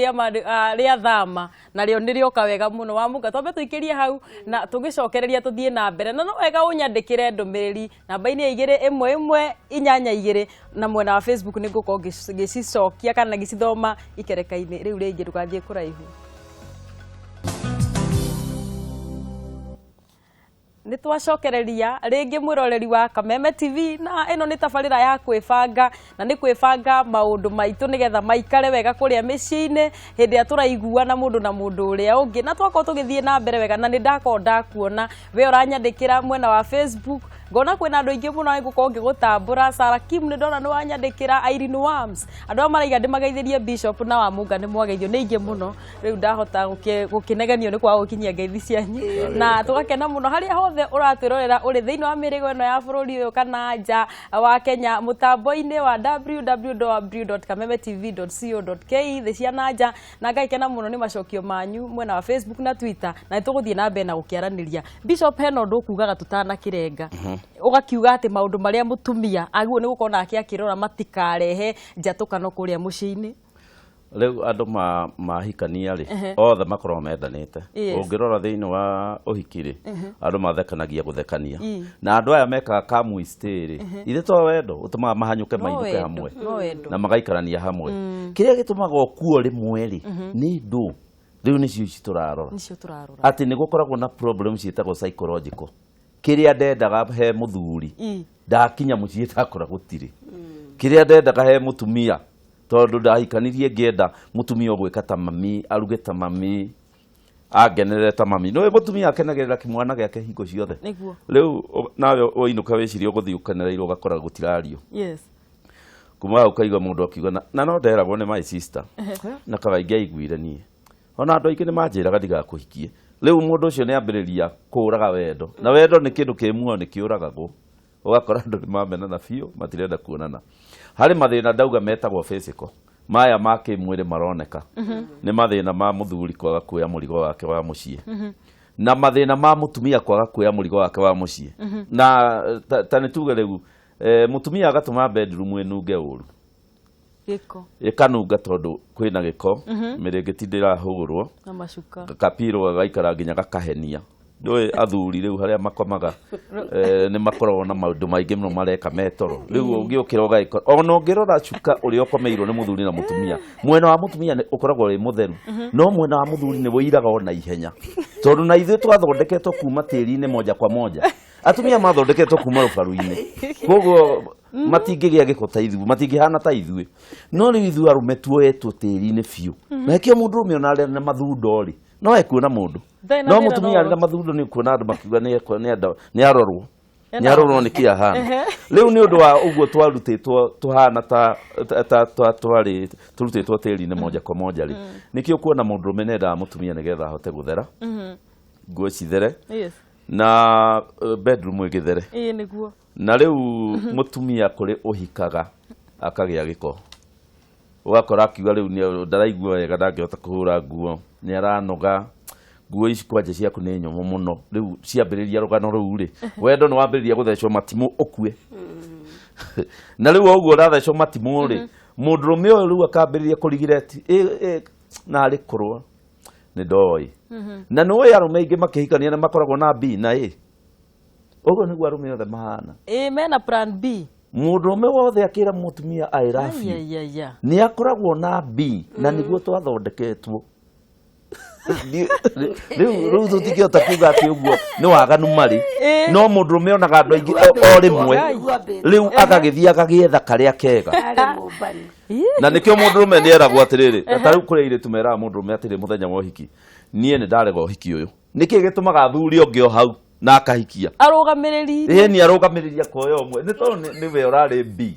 rĩa thama narĩo nĩ rĩoka wega mũno. Wamũka twambe tũikĩrie hau na tũgĩcokereria tũthiĩ na mbere. Na no wega ũnyandĩkĩre ndũmĩrĩri namba-inĩ ya 2 1 1 8 2 na mwena wa Facebook nĩ ngũkorwo ngĩcicokia kana ngĩcithoma ikereka-inĩ rĩu rĩngĩ, ndũgathiĩ kũraihu. Nĩ twacokereria rĩngĩ mwĩroreri wa Kameme TV, na ĩno nĩ tabarĩra ya kwĩbanga, na nĩ kwĩbanga maũndũ maitũ nĩgetha maikare wega kũrĩa mĩciĩ-inĩ hĩndĩ ĩrĩa tũraiguana mũndũ na mũndũ ũrĩa ũngĩ, na twakorwo tũgĩthiĩ na mbere wega. Na nĩ ndakorwo ndakuona we ũranyandĩkĩra mwena wa Facebook, ngona kwĩna andũ aingĩ mũno ngũkorwo ngĩgũtambũra. Sarah Kim nĩ ndona nĩ wanyandĩkĩra, Irene Wams, andũ aya maraiga ndĩmageithĩrie Bishop na Wamunga, nĩ mwageithio nĩ aingĩ mũno. Rĩu ndahota gũkĩnegenio nĩ kwaga gũkinyia ngeithi cianyu, na tũgakena mũno harĩa hothe ũratwĩrorera ũrĩ thĩinĩ wa mĩrĩgo ĩno ya bũrũri ũyũ kana nja wa Kenya, mũtambo-inĩ wa www.kamemetv.co.ke, thĩ cia na nja. Na ngaikena mũno nĩ macokio manyu mwena wa Facebook na Twitter, na nĩ tũgũthiĩ na mbere na gũkĩaranĩria. Bishop, hena ũndũ ũkugaga tũtanakĩrenga, ũgakiuga atĩ maũndũ marĩa mũtumia agĩrĩirwo nĩ gũkorwo nake akĩrora matikarehe njatũkano kũrĩa mũciĩ-inĩ. Rĩu andũ mahikania rĩ, othe makoragwo mendanĩte. Ũngĩrora thĩinĩ wa ũhiki rĩ, andũ mathekanagia gũthekania, na andũ aya mekaga kamwistĩ rĩ, ithe to wendo ũtũmaga mahanyũke mainũke hamwe na magaikarania hamwe. Kĩrĩa gĩtũmaga ũkuo rĩmwe rĩ, nĩ ndũ rĩu nĩcio ici tũrarora, atĩ nĩ gũkoragwo na problem ciĩtagwo psychological. Kĩrĩa ndendaga he mũthuri ndakinya mũciĩ ndakora gũtirĩ, kĩrĩa ndendaga he mũtumia, tondũ ndahikanirie ngĩenda mũtumia ũgwĩka ta mami, aruge ta mami, angenerere ta mami. Nĩũĩ mũtumia akenagĩrĩra kĩmwana gĩake hingo ciothe. Rĩu nawe wainũka wĩcirie ũgũthiĩ ũkenereirwo, ũgakora gũtirario. Kuma hau ũkaigua mũndũ akiuga, na no nderagwo nĩ my sister na kaba ingĩaiguire niĩ, ona andũ aingĩ nĩ manjĩraga ndigakũhikie. Rĩu mũndũ ũcio nĩ ambĩrĩria kũũraga wendo, na wendo nĩ kĩndũ kĩ muoyo, nĩ kĩũragagwo. Ũgakora andũ nĩ mamenana biũ, matirenda kuonana. Harĩ mathĩna ndauga metagwo physical, maya ma kĩmwĩrĩ maroneka nĩ mathĩna ma mũthuri kwaga kuoya mũrigo wake wa mũciĩ, na mathĩna ma mũtumia kwaga kuoya mũrigo wake wa mũciĩ. Na ta nĩ tuge rĩu mũtumia agatũma bedroom ĩnunge ũru, gĩko, ĩkanunga tondũ kwĩna gĩko, mĩrĩngĩti ndĩrahũrwo na macuka, kapiro gagaikara nginya gakahenia. Ndũĩ athuri rĩu harĩa makomaga nĩ makoragwo na maũndũ maingĩ mũno mareka metoro. Rĩu ũngĩũkĩra ũgagĩkora ona ũngĩrora cuka ũrĩa ũkomeirwo nĩ mũthuri na mũtumia, mwena wa mũtumia nĩ ũkoragwo wĩ mũtheru, no mwena wa mũthuri nĩ wĩiraga ona ihenya, tondũ na ithuĩ twathondeketwo kuma tĩri-inĩ moja kwa moja. Atumia mathondeketwo kuma rũbaru-inĩ, koguo matingĩgĩa gĩko ta ithuĩ, matingĩhana ta ithuĩ. No rĩu ithuĩ arũme tuoetwo tĩri-inĩ biũ, na nĩkĩo mũndũrũme ona arĩ na mathundo rĩ, no ekuona mũndũ, no mũtumia arĩ na mathundo nĩ ũkuona andũ makiuga nĩ arorwo, nĩ arorwo nĩ kĩ ahana. Rĩu nĩ ũndũ wa ũguo twarutĩtwo tũhana ta twarĩ tũrutĩtwo tĩri-inĩ moja kwa moja rĩ, nĩkĩo kuona mũndũrũme nĩendaga mũtumia nĩgetha ahote gũthera, nguo cithere, na bedroom ĩgĩthere. Nĩguo. Na rĩu mũtumia kũrĩ ũhikaga akagĩa gĩko, ũgakora akiuga rĩu ndaraigua wega, ndangĩhota kũhũra nguo, nĩ aranoga, nguo ici kwanja ciaku nĩ nyũmũ mũno. Rĩu ciambĩrĩria rũgano rũu rĩ, wendo nĩ wambĩrĩria gũthecwo matimũ ũkue. Na rĩu o ũguo ũrathecwo matimũ rĩ, mũndũrũme ũyũ rĩu akambĩrĩria kũrigireti na arĩ kũrwo nĩ ndoĩ. Na nĩũĩ arũme aingĩ makĩhikania nĩ makoragwo na B na A. Ũguo nĩguo arũme othe mahana. Mena plan B. Mũndũrũme wothe akĩra mũtumia I love you nĩ akoragwo na B, na nĩguo twathondeketwo. Rĩu tũtingĩhota kuga atĩ ũguo nĩ waganu marĩ, no mũndũrũme onaga andũ aingĩ o rĩmwe, rĩu agagĩthiĩ agagĩetha karĩa kega. Na nĩkĩo mũndũrũme nĩ eragwo atĩrĩrĩ, ta rĩu kũrĩ airĩtu meraga mũndũrũme atĩrĩ mũthenya wa ũhiki, niĩ nĩ ndarega ũhiki ũyũ. Nĩkĩ gĩtũmaga athuri ũngĩ o hau na akahikia arũgamĩrĩri? Ĩni arũgamĩrĩri akoya ũmwe nĩ tondũ nĩwe ũrarĩ B.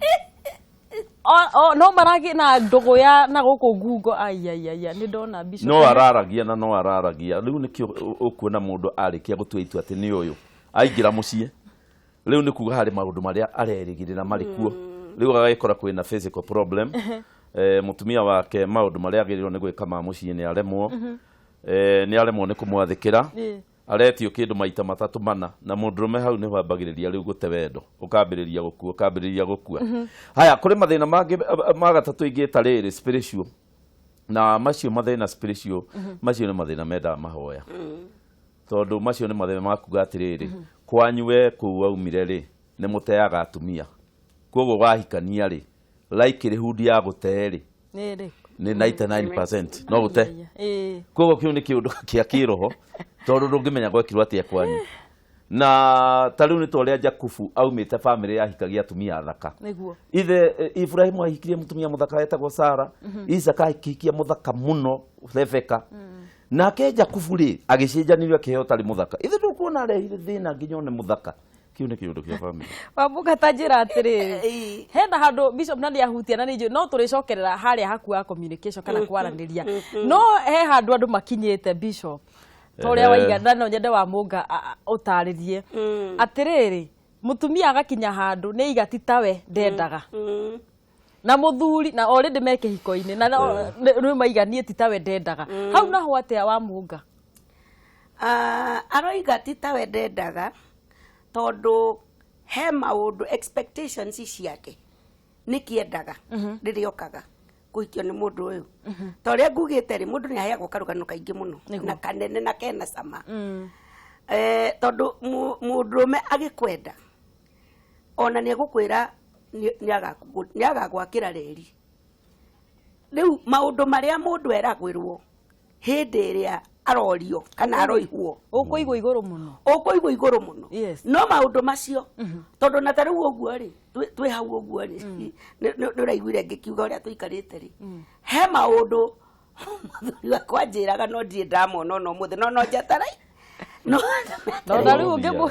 No maragĩ na ndũgũ ya na gũkũ ngungo. Aiaiaia, nĩ ndona mbica. No araragia na no araragia. Rĩu nĩkĩo ũkuona mũndũ arĩkia gũtua itua atĩ nĩ ũyũ aingĩra mũciĩ, rĩu nĩ kuga harĩ maũndũ marĩa arerĩgĩrĩra marĩ kuo. Rĩu agagĩkora kwĩna physical problem, mũtumia wake maũndũ marĩa agĩrĩirwo nĩ gwĩka ma mũciĩ nĩ aremwo, nĩ aremwo nĩ kũmwathĩkĩra, aretio kĩndũ maita matatũ mana, na mũndũrũme hau nĩho ambagĩrĩria rĩu gũte wendo, ũkambĩrĩria gũkua, ũkambĩrĩria gũkua. Haya, kũrĩ mathĩna mangĩ ma gatatũ ingĩta rĩrĩ spiritual, na macio mathĩna spiritual macio nĩ mathĩna mendaga mahoya, tondũ macio nĩ mathĩna ma kuga atĩrĩrĩ, kwanyu we kũu waumire rĩ, nĩ mũteaga atumia, koguo wahikania rĩ, likelihood ya gũte rĩ nĩ 99% no gũte. Koguo kĩu nĩ kĩũndũ kĩa kĩroho, tondũ ndũngĩmenya gwekirwo atĩa kwanyu. Na ta rĩu nĩ ta ũrĩa Jakubu aumĩte bamĩrĩ yahikagia atumia athaka. Nĩguo. Ithe Ibrahimu ahikirie mũtumia mũthaka wetagwo Sara, Isaka akĩhikia mũthaka mũno Rebeka. Nake Jakubu rĩ agĩcenjanĩrio akĩheo ũtarĩ mũthaka. Ithe ndũkuona arehire thĩna nginya one mũthaka. Kĩu nĩ kĩũndũ kĩa bamĩrĩ. Wambuga ta njĩra atĩrĩrĩ, Ĩĩ. hena handũ bishop na nĩahutia na nĩnjũĩ no tũrĩcokerera harĩa haku ha communication kana kwaranĩria, no he handũ andũ makinyĩte bishop ta ũrĩa waiga, na no nyende wa Mũnga ũtarĩrie atĩrĩrĩ, mũtumia agakinya handũ nĩ aiga ti tawe ndendaga, na mũthuri na already me kĩhiko-inĩ na nĩ maiga niĩ ti tawe ndendaga. Hau naho atĩa wa Mũnga? Aroiga ti tawe ndendaga tondũ he maũndũ expectations ciake nĩkĩendaga rĩrĩa okaga kũhikio nĩ mũndũ ũyũ. Ta ũrĩa ngugĩte rĩ, mũndũ nĩ aheagwo karũgano kaingĩ mũno na kanene na kena cama, tondũ mũndũrũme agĩkwenda ona nĩ egũkwĩra nĩ agagwakĩra reri. Rĩu maũndũ marĩa mũndũ eragwĩrwo hĩndĩ ĩrĩa arorio kana aroihwo, ũkũigwo igũrũ mũno, ũkũigwo igũrũ mũno. No maũndũ macio tondũ na ta rĩu ũguo rĩ, twĩ hau ũguo rĩ, nĩ ũraiguire ngĩkiuga ũrĩa tũikarĩte rĩ, he maũndũ mũthuri wakwa anjĩraga no ndirĩ ndamona ona ũmũthĩ, no njetereire no no na rĩu ũngĩmũ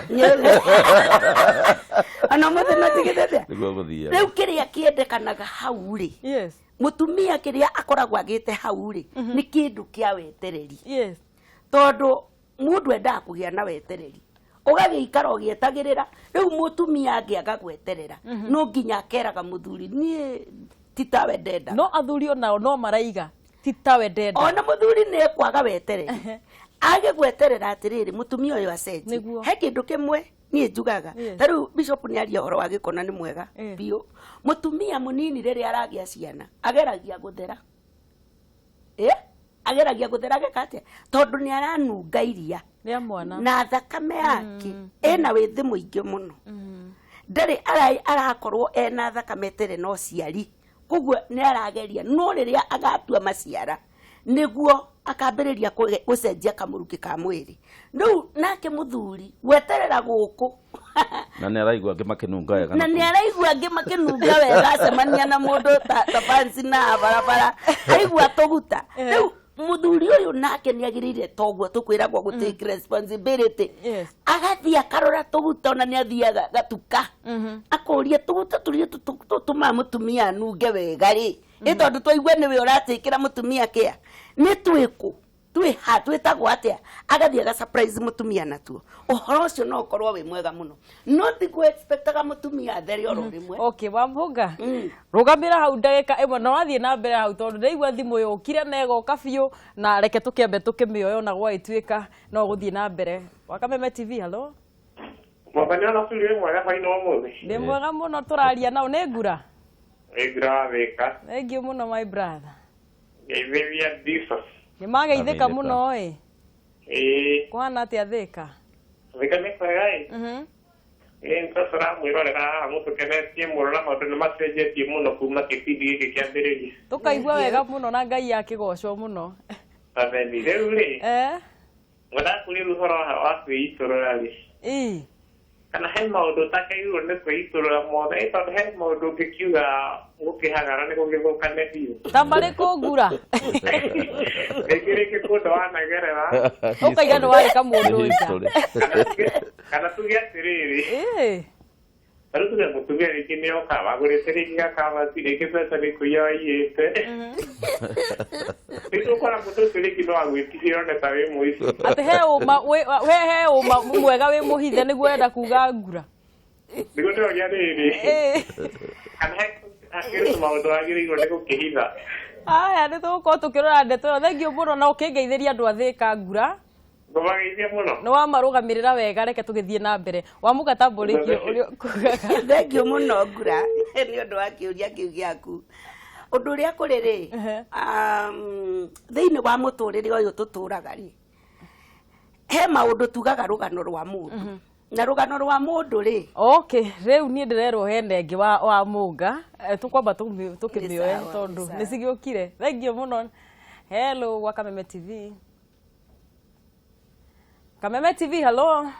ona ũmũthĩ no njigĩte. Nĩguo gũthiaga. Rĩu kĩrĩa kĩendekanaga hau rĩ, mũtumia kĩrĩa akoragwo agĩte hau rĩ, nĩ kĩndũ kĩa wetereri. Tondũ mũndũ endaga kũgĩa na wetereri, ũgagĩikara ũgĩetagĩrĩra. Rĩu mũtumia angĩaga gweterera, no nginya akeraga mũthuri niĩ ti tawe ndenda. No athuri onao no maraiga ti tawe ndenda. Ona mũthuri nĩ ekwaga wetereri, age gweterera atĩrĩrĩ mũtumia ũyũ acenjie. He kĩndũ kĩmwe niĩ njugaga, ta rĩu bishop nĩ aria ũhoro wa gĩko na nĩ mwega biũ. Mũtumia mũnini rĩrĩa aragĩa ciana ageragia gũthera, ageragia gũthera ageka atĩa? Tondũ nĩ aranunga iria rĩa mwana na thakame yake ĩna wĩthĩ mũingĩ mũno, ndarĩ arakorwo ena thakame ĩtarĩ na ũciari, koguo nĩ arageria. No rĩrĩa agatua maciara nĩguo akambĩrĩria gũcenjia kamũrukĩ ka mwĩrĩ. Rĩu nake mũthuri gweterera gũkũ na nĩ araigua angĩ makĩnunga wega, na nĩ araigua angĩ makĩnunga wega, acemania na mũndũ ta fancy na barabara aigua tũguta. Rĩu mũthuri ũyũ nake nĩ agĩrĩire, toguo tũkwĩragwo gũ take responsibility, agathiĩ akarora tũguta, ona nĩ athiaga gatuka akũria tũguta tũrĩa tũtũmaga mũtumia anunge wega rĩ, ĩ tondũ twaigua nĩwe ũratĩkĩra mũtumia kĩa nĩ twĩkũ twĩ ha twĩtagwo atĩa, agathiĩ aga surprise mũtumia natuo. Ũhoro ũcio no ũkorwo wĩ mwega mũno, no ti kũ expectaga mũtumia athere oro rĩmwe. Okay, Wamũnga, rũgamĩra hau ndagĩka ĩmwe na ũrathiĩ na mbere hau tondũ ndĩraigua thimũ yũkire na ĩgoka biũ, na reke tũkĩambe tũkĩmĩoya ona gwagĩtuĩka no gũthiĩ na mbere. Wa Kameme TV, hello. Mwathani ona tũrĩ mwega hwainĩ wa ũmũthĩ. Ndĩ mwega mũno, tũraria nao nĩ ngura. Nĩ ngura wa Thĩka. Thank you mũno my brother. Ngeithĩria Jesus. Nĩ mageithĩka Ageithĩka. mũno ĩ. Ĩĩ. Kũhana atĩa Thĩka? Thĩka nĩ kwega ĩ. Ĩĩ nĩ tũramwĩrorera haha mũtũkenetie mũno na maũndũ nĩ macenjetie mũno kuma kĩbindi gĩkĩ kĩambĩrĩria. Tũkaigua wega mũno na Ngai akĩgocwo mũno. Atheni rĩu rĩ, ngwendaga kũria rĩu ũhoro wa kwĩitũrũra rĩ. Ĩ. Kana he maũndũ ũtakairwo nĩ kwĩitũrũra mothe, ĩ tondũ he maũndũ ũngĩkiuga gũkĩhagara nĩ gũgĩthũkane biũ. Ta marĩkũ ngura? Rĩngĩ rĩngĩ kũndũ wanagerera. Ũkaiga nĩ warĩka mũndũ nja. History. Kana tuge atĩrĩrĩ, Ĩ. ta rĩu tuge mũtumia rĩngĩ nĩ oka wagũrĩte rĩngĩ gakabati, rĩngĩ mbeca nĩ kũiya waiyĩte. Rĩu ũkora mũndũ ũcio rĩngĩ no agwĩtigĩre one ta wĩ mũici. Atĩ he ũma we he ũma mwega wĩ mũhithe nĩguo ũrenda kuga ngura. Nĩguo ndĩroria rĩrĩ, kana he hakĩrĩ maũndũ wagĩrĩirwo nĩ gũkĩhitha. Aya nĩ tũgũkorwo tũkĩrora ndeto ĩyo. Thank you mũno na ũkĩngeithĩria andũ a Thĩka ngura. Ngũmageithia mũno. Nĩ wamarũgamĩrĩra wega, reke tũgĩthiĩ na mbere. Wamũka tambũrĩkie ũrĩa ũkugaga. Thank you mũno ngura nĩ ũndũ wa kĩũria kĩu gĩaku. Ũndũ ũrĩa kũrĩ rĩ, thĩinĩ wa mũtũrĩre ũyũ tũtũraga rĩ, he maũndũ tugaga rũgano rwa mũndũ, na rũgano rwa mũndũ rĩ. Okay, rĩu niĩ ndĩrerwo hena ĩngĩ wa Mũnga, tũkwamba tũkĩmĩoe tondũ nĩ cigĩũkire. Thank you mũno. Hello gwa Kameme TV. Kameme TV, hello.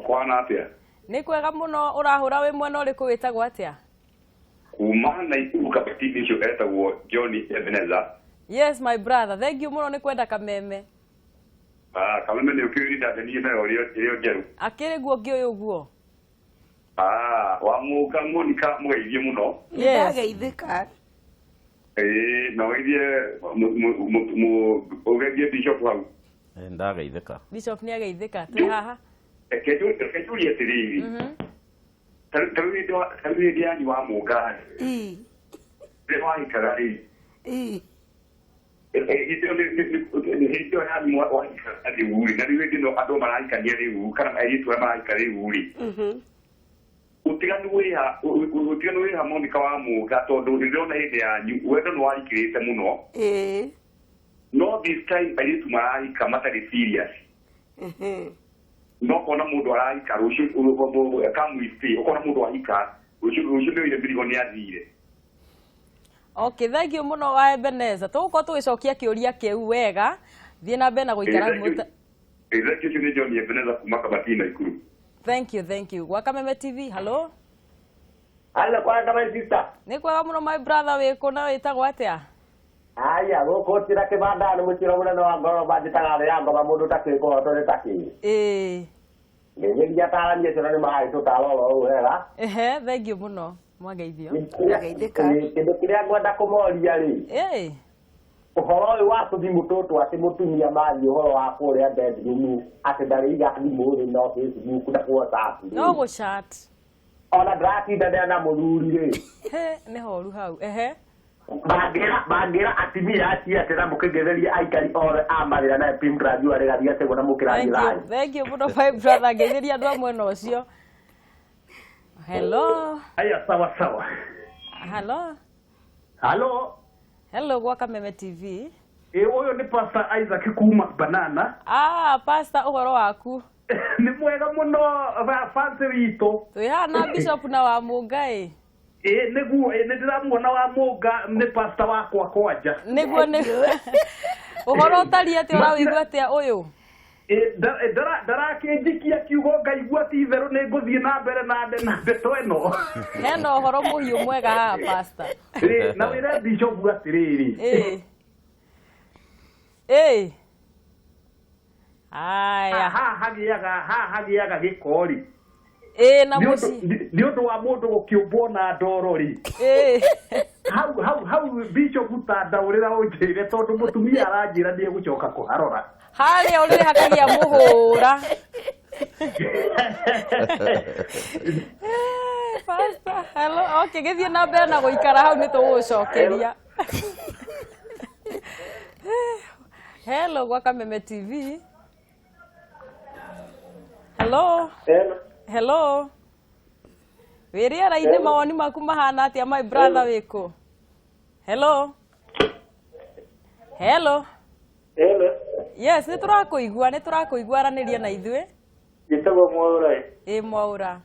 Kwana atia? Nĩ kwega mũno ũrahũra wĩ mwena ũrĩkũ wĩtagwo atĩa? Kuma Naikuru Kabatini ũcio etagwo John Ebenezer. Yes my brother, thank you mũno nĩ kwenda kameme. Kameme nĩ ũkĩũria ndaniĩ nayo ĩrĩa njerũ. Akĩrĩ guo ngĩũĩ ũguo. Wa Mũnga Monica mũgeithie mũno. Yes. Ndageithĩka. Na ũgeithie ũgeithie Bishop hau. Ndageithĩka. Bishop nĩ ageithĩka. Twĩ haha. Reke njũrie atĩrĩrĩ. Ta rĩu hĩndĩ yanyu wa Mũnga rĩ. Rĩrĩa wahikaga rĩ. Hĩndĩ ĩyo yanyu wahikaga rĩu rĩ, na rĩu hĩndĩ ĩno andũ marahikania rĩu kana airĩtu arĩa marahika rĩu rĩ. Ũtiganu wĩha Monica wa Mũnga tondũ ndĩrona hĩndĩ yanyu wendo nĩ warikĩrĩte mũno. No this time airĩtu marahika matarĩ serious. No kona mũndũ arahika rũciũ kamwistĩ, ũkona mũndũ ahika rũciũ nĩ oire mĩrigo nĩ athire. Okay, thank you mũno wa Ebenezer. Tũgũkorwo tũgĩcokia kĩũria kĩu wega. Thiĩ na mbere na gũikara. Thank you nĩ John Ebenezer kuma Kabatini Naikuru. Thank you, thank you. Gwa Kameme TV, hello. Hello, kwa Kameme sister. Nĩ kwega mũno my brother wĩkũ na wĩtagwo atĩa? Aya, gũkũ tira kĩbanda nĩ mũciro mũnene wa ngoro banjĩtaga thĩ ya ngoma mũndũ ũtakĩũĩ kũhotwo nĩ takĩ. Ĩĩ. Ngĩgeria atarani acio na nĩ maragĩtũtara oro ũũ wega. Ehe, thank you mũno. Mwageithio. Ndageithĩka. Kĩndũ kĩrĩa ngwenda kũmoria rĩ. Ĩĩ. Ũhoro ũyũ wa tũthimũ tũtũ atĩ mũtumia mathiĩ ũhoro wa kũrĩa bedroom atĩ ndarĩiga thimũ rĩ no Facebook na WhatsApp. No gũchat. Ona ndĩratindanĩra na mũthuri rĩ. He, nĩ horu hau. Ehe. Bangĩra atumia acio atĩ na mũkĩngetheria aikari othe a Mathĩra na Pimgraji arĩ gathiĩ atĩ na mũkĩrathiĩ thayũ. Thank you mũno my brother, ngeithĩria andũ a mwena ũcio. Hello. Aya, sawa sawa. Hello. Hello. Hello, gwa Kameme TV. Ũyũ nĩ Pastor Isaac kuma Banana. Pastor, ũhoro waku? Nĩ mwega mũno fancy witũ. Twĩ haha na Bishop na wa Mũnga ĩ. Nĩguo, nĩ ndĩramuona wa Mũnga nĩ pastor wakwa kwanja. Nĩguo nĩguo. Ũhoro ũtariĩ atĩa, ũrawĩigua atĩa ũyũ? Ndarakĩnjikia kiugo ngaigua ti itherũ nĩ ngũthiĩ na mbere na ndeto ĩno. Hena ũhoro mũhiũ mwega haha pastor. Na wĩre Bishop atĩrĩrĩ. Ĩĩ. Aya. Haha hagĩaga gĩko rĩ. Ĩĩ na mũciĩ. Nĩ ũndũ wa mũndũ gũkĩũmbwo na ndoro rĩ. Ĩĩ. Hau Bishop ta ndaũrĩra ũnjĩre tondũ mũtumia aranjĩra nĩ egũcoka kũharora. Harĩa ũrĩrĩ hakagia mũhũra. Pastor, hello. Okay, gĩthiĩ na mbere na gũikara hau nĩ tũgũgũcokeria. Hello, gwa Kameme TV. Hello. Hello. Hello. Wĩ rĩera-inĩ mawoni maku mahana atĩa my brother wĩkũ? Hello. Hello. Hello. Yes, nĩ tũrakũigua, nĩ tũrakũigua aranĩria na ithuĩ. Njĩtagwo Mwaũra. Ĩ Mwaũra.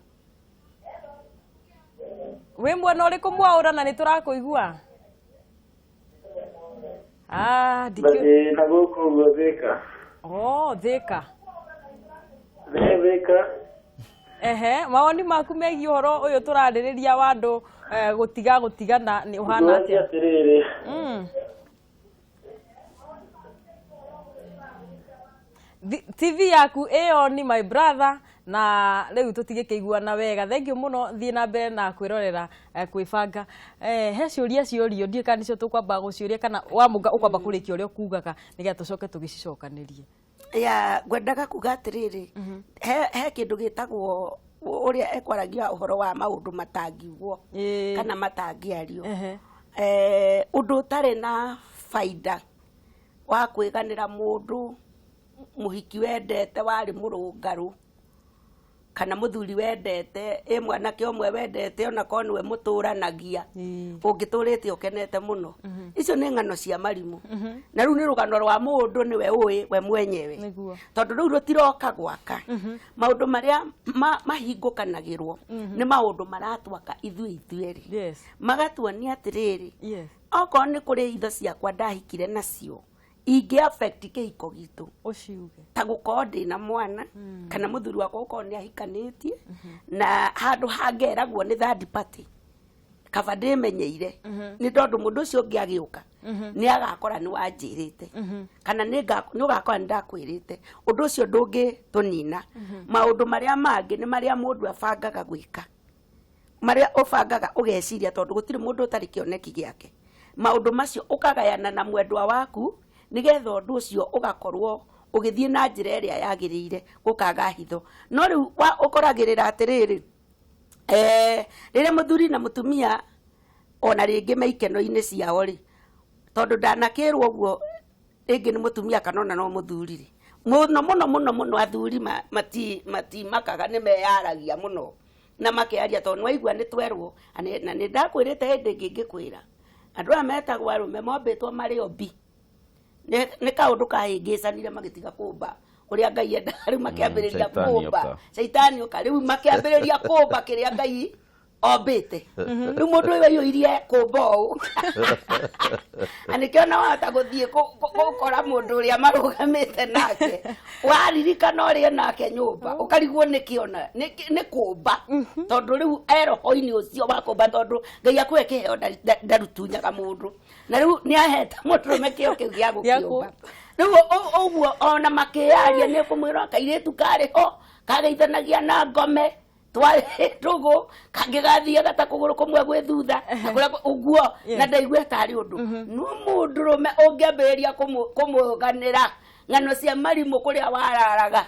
Wĩ mwena ũrĩkũ Mwaũra na nĩ tũrakũigua? Ndikĩ. Na gũkũ ũguo Thĩka. Oh, Thĩka. Thĩka. Ehe, mawoni maku megiĩ ũhoro ũyũ tũrarĩrĩria wa andũ gũtiga gũtigana nĩ ũhana atĩa? Atĩrĩrĩ. TV yaku ĩyo ni my brother na rĩu tũtigĩkĩiguana wega. Thank you mũno, thiĩ na mbere na kwĩrorera kwĩbanga. He ciũria ciũrio ndiũĩ kana nĩcio tũkwamba gũciũria kana wa Mũnga ũkwamba kũrĩkia ũrĩa ũkugaga nĩgetha tũcoke tũgĩcicokanĩrie. Ya ngwendaga kuga atĩrĩrĩ, he kĩndũ gĩtagwo ũrĩa ekwaragia ũhoro wa maũndũ matangiugwo kana matangĩario. Ũndũ ũtarĩ na baida wa kwĩganĩra mũndũ mũhiki wendete warĩ mũrũngarũ kana mũthuri wendete ĩ mwanake ũmwe wendete ona korwo nĩwe mũtũranagia ũngĩtũrĩte ũkenete mũno. Icio nĩ ng'ano cia marimũ. Na rĩu nĩ rũgano rwa mũndũ nĩwe ũĩ we mwenyewe tondũ rĩu rũtiroka gwaka. Maũndũ marĩa mahingũkanagĩrwo nĩ maũndũ maratwaka ithuĩ ithuerĩ, magatuonia atĩrĩrĩ, okorwo nĩ kũrĩ itho ciakwa ndahikire nacio Ingĩ affect kĩhiko gitũ Ũciuge. Ta gũkorwo ndĩna mwana kana mũthuri wakwa gũkorwo nĩ ahikanĩtie na handũ hangeragwo nĩ third party, kaba ndĩmenyeire, nĩ tondũ mũndũ ũcio ũngĩ agĩũka nĩ agakora nĩ wanjĩrĩte kana nĩ ũgakora nĩ ndakwĩrĩte. Ũndũ ũcio ndũngĩtũnina. Maũndũ marĩa mangĩ nĩ marĩa mũndũ abangaga gwĩka, marĩa ũbangaga ũgeciria, tondũ gũtirĩ mũndũ ũtarĩ kĩoneki gĩake. Maũndũ macio ũkagayana na mwendwa waku nĩgetha ũndũ ũcio ũgakorwo ũgĩthiĩ na njĩra ĩrĩa yagĩrĩire, gũkaga hitho. No rĩu ũkoragĩrĩra atĩrĩrĩ, rĩrĩa mũthuri na mũtumia ona rĩngĩ me ikeno-inĩ ciao rĩ, tondũ ndanakĩrwo ũguo rĩngĩ nĩ mũtumia kana ona no mũthuri rĩ, mũno mũno mũno mũno athuri matimakaga, nĩ meyaragia mũno na makearia, tondũ nĩwaigua nĩ twerwo na nĩ ndakwĩrĩte hĩndĩ ĩngĩ ngĩkwĩra andũ aya metagwo arũme mombĩtwo marĩ ombi, nĩ kaũndũ kahĩngĩcanire magĩtiga kũmba ũrĩa Ngai endaga. Rĩu makĩambĩrĩria kũmba, caitani oka, rĩu makĩambĩrĩria kũmba kĩrĩa Ngai ombĩte. Rĩu mũndũ ũyũ aiyũirie kũmba ũũ, na nĩkĩo ona wahota gũthiĩ gũkora mũndũ ũrĩa marũgamĩte nake, waririkana ũrĩa nake nyũmba, ũkarigwo nĩkĩona nĩ kũmba, tondũ rĩu e roho-inĩ ũcio wa kũmba, tondũ Ngai akũhe kĩheo ndarutunyaga mũndũ, na rĩu nĩ ahete mũndũrũme kĩheo kĩu gĩa gũkĩũmba. Rĩu ũguo ona makĩaria nĩ kũmwĩra kairĩtu karĩ ho kageithanagia na ngome twarĩ ndũgũ, kangĩ gathiaga ta kũgũrũ kũmwe gwĩ thutha na kũrĩa ũguo, na ndaigue tarĩ ũndũ. No mũndũrũme ũngĩambĩrĩria kũmũganĩra ng'ano cia marimũ kũrĩa wararaga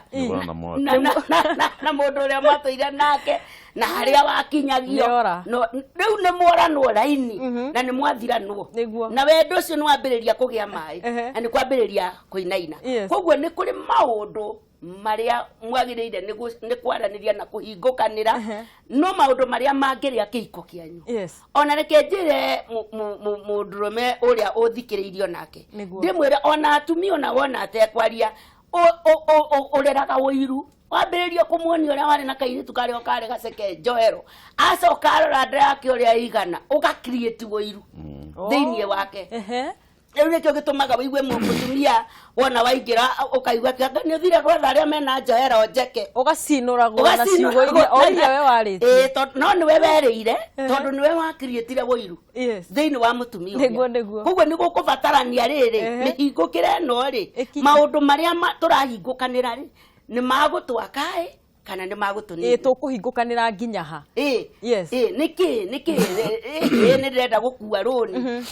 na mũndũ ũrĩa mwatũire nake na harĩa wakinyagio, rĩu nĩ mworanwo raini na nĩ mwathiranwo, na wendo ũcio nĩ wambĩrĩria kũgĩa maĩ na nĩ kwambĩrĩria kũinaina. Koguo nĩ kũrĩ maũndũ marĩa mwagĩrĩire nĩ kwaranĩria na kũhingũkanĩra, no maũndũ marĩa mangĩrĩa kĩhiko kĩanyu. Ona reke njĩre mũndũrũme ũrĩa ũthikĩrĩirio nake, ndĩmwĩre ona atumia ona wona atekwaria, ũreraga ũiru, wambĩrĩria kũmuonia ũrĩa warĩ na kairĩtu karĩa karĩ gaceke njohero, acoka arora nda yake ũrĩa ĩigana, ũga create ũiru thĩinĩ wake. Rĩu nĩkĩo gĩtũmaga wĩigue mũtumia wona waingĩra ũkaigua kĩanga nĩ ũthire gwetha arĩa mena njohero njeke, ũgacinũragwo na ciugo iria o iria we warĩtie, no nĩwe werĩire, tondũ nĩwe wakiriĩtire ũiru thĩinĩ wa mũtumia ũrĩa. Koguo nĩ gũkũbatarania rĩrĩ mĩhingũkĩre ĩno rĩ, maũndũ marĩa tũrahingũkanĩra rĩ nĩ magũtwaka ĩ kana nĩ magũtũnina, tũkũhingũkanĩra nginya ha? Nĩkĩ nĩkĩ nĩ ndĩrenda gũkua rũni,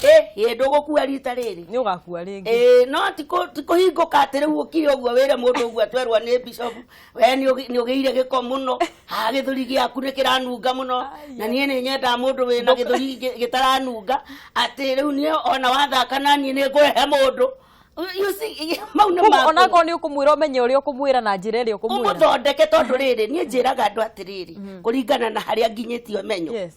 ndũgũkua rita rĩrĩ, nĩ ũgakua rĩngĩ. No ti kũhingũka atĩ rĩu ũkire ũguo wĩre mũndũ ũguo atwerwo nĩ bishop, we nĩ ũgĩire gĩko mũno, haha gĩthũri gĩaku nĩ kĩranunga mũno, na niĩ nĩ nyendaga mũndũ wĩna gĩthũri gĩtaranunga, atĩ rĩu niĩ ona wathaka na niĩ nĩ ngũrehe mũndũ. You see, mau nĩ ma onakorwo nĩ ũkũmwĩra ũmenye ũrĩa ũkũmwĩra na njĩra ĩrĩa ũkũmwĩra, ũmũthondeke, tondũ rĩrĩ niĩ njĩraga andũ atĩrĩrĩ, kũringana na harĩa nginyĩtie ũmenyo,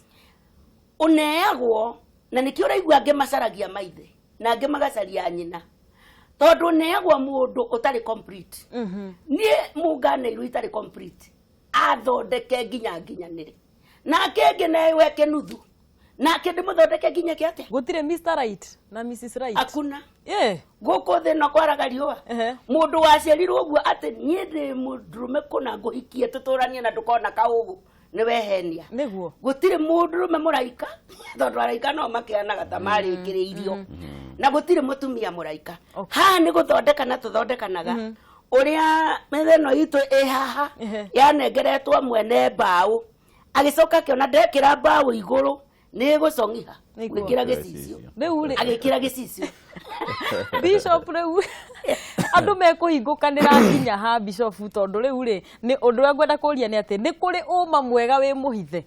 ũneagwo na nĩkĩo ũraigua angĩ macaragia maithe na angĩ magacaria nyina, tondũ ũneagwo mũndũ ũtarĩ complete. Niĩ mũnganeirwo itarĩ complete, athondeke nginya nginyanĩre, nake ĩngĩ newe kĩnuthu, nake ndĩmũthondeke nginya kĩ atĩa. Gũtirĩ Mr. Right na Mrs. Right akuna gũkũ thĩ no kwaraga riũa. Mũndũ waciarirwo ũguo atĩ niĩ ndĩ mũndũrũme kũna ngũhikie tũtũranie na ndũkona kaũgũ, nĩ wehenia. Nĩguo gũtirĩ mũndũrũme mũraika, tondũ araika no makĩanaga ta marĩkĩrĩirio, na gũtirĩ mũtumia mũraika. Haha nĩ gũthondekana tũthondekanaga ũrĩa metha ĩno itũ ĩ haha yanengeretwo mwene mbaũ, agĩcoka akĩona ndekĩra mbaũ igũrũ nĩ gũcong'iha, gwĩkĩra gĩcicio, agĩkĩra gĩcicio. Bishop rĩu andũ mekũhingũkanĩra nginya ha Bishop, tondũ rĩu rĩ nĩ ũndũ ũrĩa ngwenda kũria nĩ atĩ nĩ kũrĩ ũma mwega wĩ mũhithe.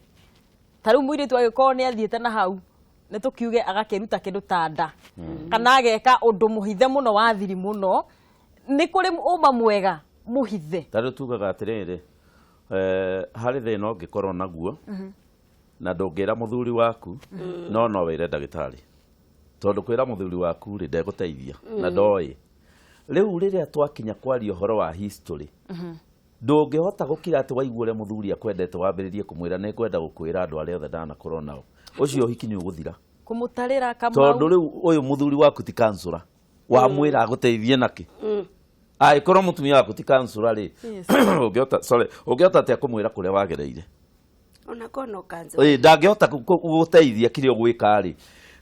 Ta rĩu mũirĩtu agĩkorwo nĩ athiĩte na hau, nĩ tũkiuge agakĩruta kĩndũ ta nda, kana ageka ũndũ mũhithe mũno wa thiri mũno, nĩ kũrĩ ũma mwega mũhithe? Ta rĩu tugaga atĩrĩrĩ, harĩ thĩna ũngĩkorwo naguo na ndũngĩra mũthuri waku, no no wĩre ndagĩtarĩ, tondũ kwĩra mũthuri waku rĩ ndegũteithia na ndoĩ. Rĩu rĩrĩa twakinya kwaria ũhoro wa history, ndũngĩhota gũkira atĩ waigua ũrĩa mũthuri akwendete wambĩrĩrie kũmwĩra nĩ ngwenda gũkwĩra andũ arĩa othe ndanakorwo nao, ũcio ũhiki nĩ ũgũthira. Kũmũtarĩra Kamau, tondũ rĩu ũyũ mũthuri waku ti kansũra. Wamwĩra agũteithie nakĩ? Angĩkorwo mũtumia waku ti kansura rĩ, ũngĩhota, sorry, ũngĩhota atĩa kũmwĩra kũrĩa wagereire? Ona korwo no cancer. Ĩ, ndangĩhota gũteithia kĩrĩa ũgwĩka rĩ,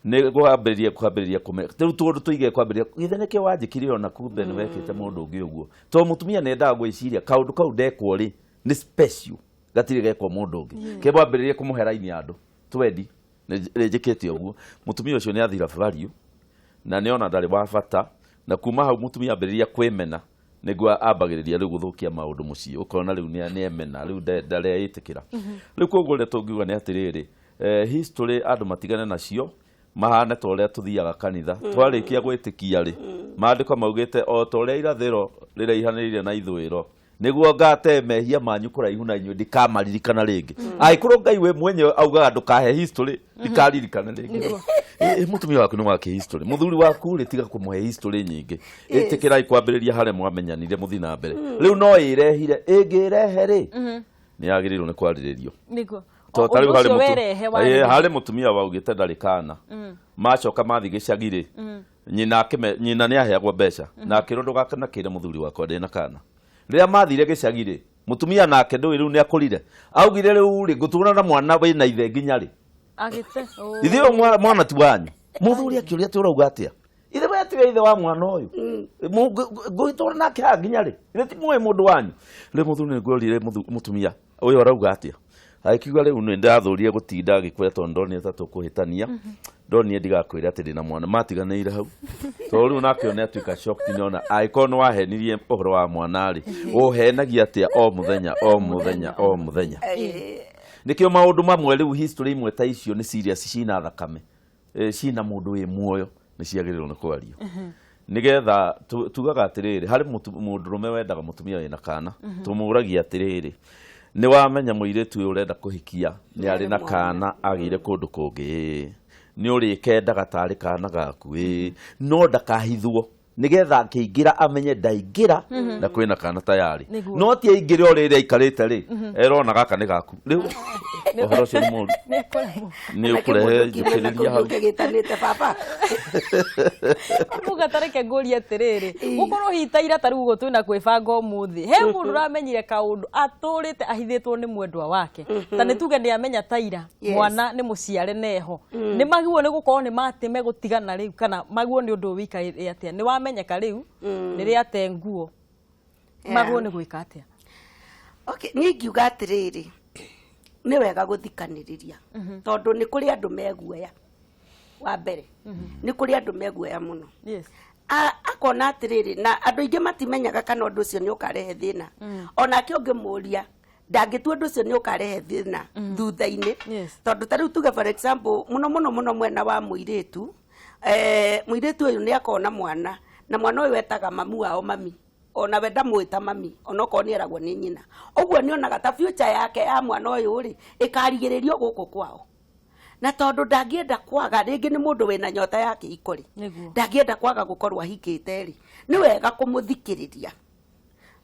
nĩ kwambĩrĩria kũme rĩu tũndũ tũige kwambĩrĩria githĩ nĩkĩo wanjĩkire ona kumbe nĩ wekĩte mũndũ ũngĩ ũguo, tondũ mũtumia nĩ endaga gwĩciria kaũndũ kau ndekwo rĩ nĩ special, gatirĩ gekwo mũndũ ũngĩ. Kĩ mwambĩrĩrie kũmũhe raini ya andũ twendi nĩ njĩkĩte ũguo, mũtumia ũcio nĩ athira value na nĩ ona ndarĩ wa bata, na kuma hau mũtumia ambĩrĩria kwĩmena nĩguo ambagĩrĩria rĩu gũthũkia maũndũ mũciĩ, ũkona rĩu nĩ emena rĩu ndareĩtĩkĩra. Rĩu koguo ũrĩa tũngiuga nĩ atĩrĩrĩ, history andũ matigane nacio, mahane ta ũrĩa tũthiaga kanitha twarĩkia gwĩtĩkia rĩ, maandĩko maugĩte o ta ũrĩa irathĩro rĩraihanĩrĩire na ithũĩro nĩguo ngate mehia manyu kũraihu na inyuĩ ndikamaririkana rĩngĩ. Angĩkorwo Ngai we mwenyewe augaga ndũkahe history, ndikaririkana rĩngĩ. Mũtumia waku nĩ wake history, mũthuri waku rĩ tiga kũmũhe history nyingĩ, ĩtĩkĩrai kwambĩrĩria harĩa mwamenyanire mũthiĩ na mbere. Rĩu no ĩrehire, ĩngĩrehe rĩ nĩ yagĩrĩirwo nĩ kwarĩrĩrio. Nĩguo. To ta rĩu Ũndũ ũcio werehe harĩ mũtumia waugĩte ndarĩ kana, macoka mathiĩ gĩcagi rĩ, nyina nĩ aheagwo mbeca na akĩrwo ndũgakanakĩre mũthuri wakwa ndĩ na kana. Rĩrĩa mathire gĩcagi rĩ, mũtumia nake ndũĩ rĩu nĩ akũrire, augire rĩu rĩ ngũtũra na mwana wĩna ithe nginya rĩ, ithe ũyũ mwana ti wanyu. Mũthuri akĩũria atĩ ũrauga atĩa, ithe we tiwe ithe wa mwana ũyũ, ngũgĩtũra nake haha nginya rĩ, ithe ti mũĩ mũndũ wanyu. Rĩu mũthuri nĩ ngũrire mũtumia ũyũ arauga atĩa, agĩkiuga rĩu nĩ ndathũrire gũtinda agĩkwĩra tondũ ndonire ta tũkũhĩtania, ndonire ndigakwĩra atĩ ndĩna mwana, matiganĩire hau tondũ rĩu nake nĩ atuĩka shocked, nĩ ona angĩkorwo nĩ wahenirie ũhoro wa mwana rĩ, ũhenagia atĩa o mũthenya o mũthenya o mũthenya. Nĩkĩo maũndũ mamwe rĩu history imwe ta icio nĩ serious, cina thakame, cina mũndũ wĩ muoyo, nĩ ciagĩrĩirwo nĩ kwario nĩgetha tugaga atĩrĩrĩ, harĩ mũndũrũme wendaga mũtumia wĩna kana, tũmũragia atĩrĩrĩ, nĩ wamenya mũirĩtu ũyũ ũrenda kũhikia nĩ arĩ na kana agĩire kũndũ kũngĩ, nĩ ũrĩkendaga tarĩ kana gaku, no ndakahithwo nĩgetha akĩingĩra amenye ndaingĩra na kwĩna kana tayari, no ti aingĩre o rĩrĩa aikarĩte rĩ erona gaka nĩ gaku. Rĩu ũhoro ũcio nĩ mũũru, nĩ ũkũrehe njũkĩrĩria hau. Gĩtanĩte baba. Muga tareke ngũrie atĩrĩrĩ, gũkorwo hihi ta ira ta rĩu ũguo twĩna kwĩbanga ũmũthĩ, he mũndũ ũramenyire kaũndũ atũrĩte ahithĩtwo nĩ mwendwa wake, ta nĩ tuge nĩ amenya ta ira mwana nĩ mũciare neho, nĩ magio nĩ gũkorwo nĩ matĩ megũtigana rĩu, kana magio nĩ ũndũ wĩikaire atĩa, nĩ wamenyeka rĩu nĩ rĩate nguo, magio nĩ gwĩka atĩa? Okay, niĩ ingiuga atĩrĩrĩ, nĩ wega gũthikanĩrĩria tondũ nĩ kũrĩ andũ meguoya. Wa mbere nĩ kũrĩ andũ meguoya mũno. Akona atĩrĩrĩ, na andũ aingĩ matimenyaga kana ũndũ ũcio nĩ ũkarehe thĩna. Onake ũngĩmũria ndangĩtua ũndũ ũcio nĩ ũkarehe thĩna thutha-inĩ. Tondũ ta rĩu tuge for example, mũno mũno mũno mwena wa mũirĩtu, mũirĩtu ũyũ nĩ akona mwana, na mwana ũyũ etaga mamu wao mami, ona we ndamwĩta mami onokorwo nĩ eragwo nĩ nyina. Ũguo nĩ onaga ta future yake ya mwana ũyũ rĩ ĩkarigĩrĩrio gũkũ kwao, na tondũ ndangĩenda kwaga rĩngĩ nĩ mũndũ wĩna nyota ya kĩhiko rĩ, ndangĩenda kwaga gũkorwo ahikĩte rĩ, nĩ wega kũmũthikĩrĩria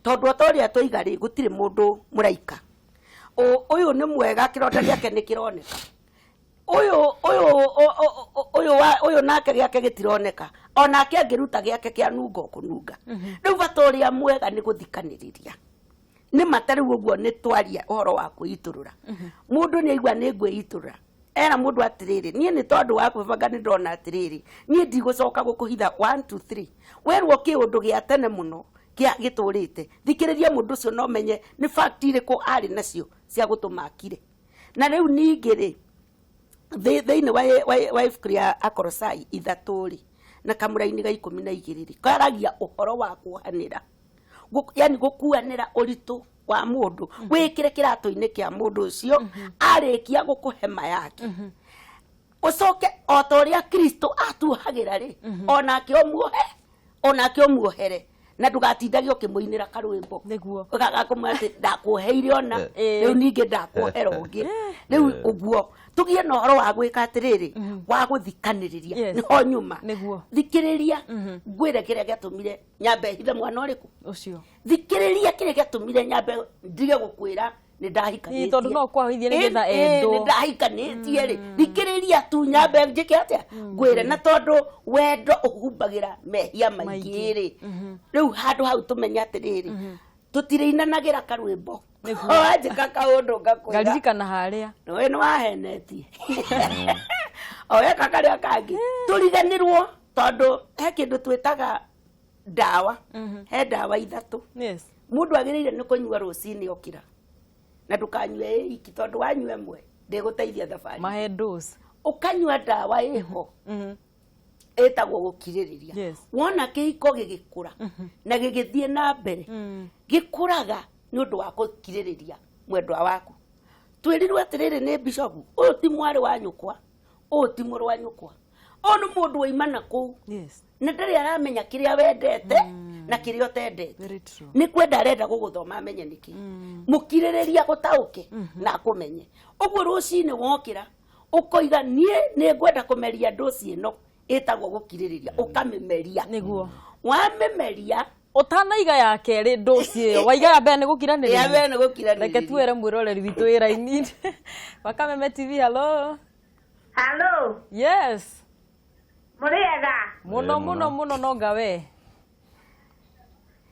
tondũ o ta ũrĩa twoiga rĩ, gũtirĩ mũndũ mũraika. Ũyũ nĩ mwega, kĩronda gĩake nĩ kĩroneka, ũyũ nake gĩake gĩtironeka, onake angĩruta gĩake kĩa nungo kũnunga. Rĩu bata ũrĩa mwega nĩ gũthikanĩrĩria. Nĩ mata rĩu ũguo nĩ twaria ũhoro wa kwĩitũrũra. Mũndũ nĩ aigua nĩ ngwĩitũrũra, era mũndũ atĩrĩrĩ, niĩ nĩ tondũ wa kwĩbanga nĩ ndona atĩrĩrĩ, niĩ ndigũcoka gũkũhitha 1 2 3. Werwo kĩũndũ gĩa tene mũno kĩa gĩtũrĩte, thikĩrĩria mũndũ ũcio na ũmenye nĩ fact irĩkũ arĩ nacio cia gũtũma akire. Na rĩu ningĩ rĩ, thĩinĩ wa ibuku rĩa Akolosai 3 rĩ, na kamũraini ga 12 rĩ, karagia ũhoro wa kuohanĩra, yani gũkuanĩra ũritũ wa mũndũ, wĩkĩre kĩratũ-inĩ kĩa mũndũ ũcio arĩkia gũkũhe ma yake, ũcoke o ta ũrĩa Kristo atuohagĩra rĩ, onake ũmuohe, onake ũmuohere, na ndũgatindage ũkĩmũinĩra karwĩmbo gakũmwĩra atĩ ndakuoheire ona rĩu ningĩ ndakuohera ũngĩ. Rĩu ũguo tũgĩe na ũhoro wa gwĩka atĩrĩrĩ, wa gũthikanĩrĩria nĩho nyuma. Thikĩrĩria ngwĩre kĩrĩa gĩatũmire nyambe hithe mwana ũrĩkũ ũcio, thikĩrĩria kĩrĩa gĩatũmire nyambe ndige gũkwĩra Nĩ ndahikanĩtie. Ĩ, tondũ no kwahithie nĩgetha endwo. Nĩ ndahikanĩtie rĩ, thikĩrĩria tu nyambe njĩke atĩa ngwĩre, na tondũ wendo ũhumbagĩra mehia maingĩ rĩ, rĩu handũ hau tũmenye atĩrĩrĩ, tũtirĩinanagĩra karwĩmbo. Wanjĩka kaũndũ ngakwĩra. Ngaririkana harĩa. We nĩ wahenetie o weka karĩa kangĩ tũriganĩrwo, tondũ he kĩndũ twĩtaga ndawa, he ndawa ithatũ mũndũ agĩrĩire nĩ kũnyua rũcinĩ okĩra, na ndũkanyue ĩ iki, tondũ wanyua ĩmwe ndĩgũteithia thabarĩ. Mahe dose. Ũkanyua ndawa ĩho ĩtagwo gũkirĩrĩria. Wona kĩhiko gĩgĩkũra na gĩgĩthiĩ na mbere, gĩkũraga nĩ ũndũ wa gũkirĩrĩria mwendwa waku. Twĩrirwo atĩrĩrĩ nĩ bishopu, ũyũ ti mwarĩ wa nyũkwa, ũyũ ti mũrũ wa nyũkwa, ũyũ nĩ mũndũ waima na kũu na ndarĩ aramenya kĩrĩa wendete na kĩrĩa ũtendete. Very true. Nĩ kwenda arenda gũgũthoma amenye nĩkĩ. Mũkirĩrĩria gũtaũke na akũmenye. Ũguo rũcinĩ wokĩra ũkoiga, niĩ nĩ ngwenda kũmeria ndũci ĩno ĩtagwo gũkirĩrĩria, ũkamĩmeria. Nĩguo. Wamĩmeria. Ũtanaiga ya kerĩ ndũci ĩyo, waiga ya mbere nĩ gũkiranĩrĩria. Ya mbere nĩ gũkiranĩrĩria. Reke tuere mwĩroreri witũ wĩ raini wa Kameme TV. Hello. Hello. Yes. Mũrĩega? Mũno mũno mũno, no ngawe.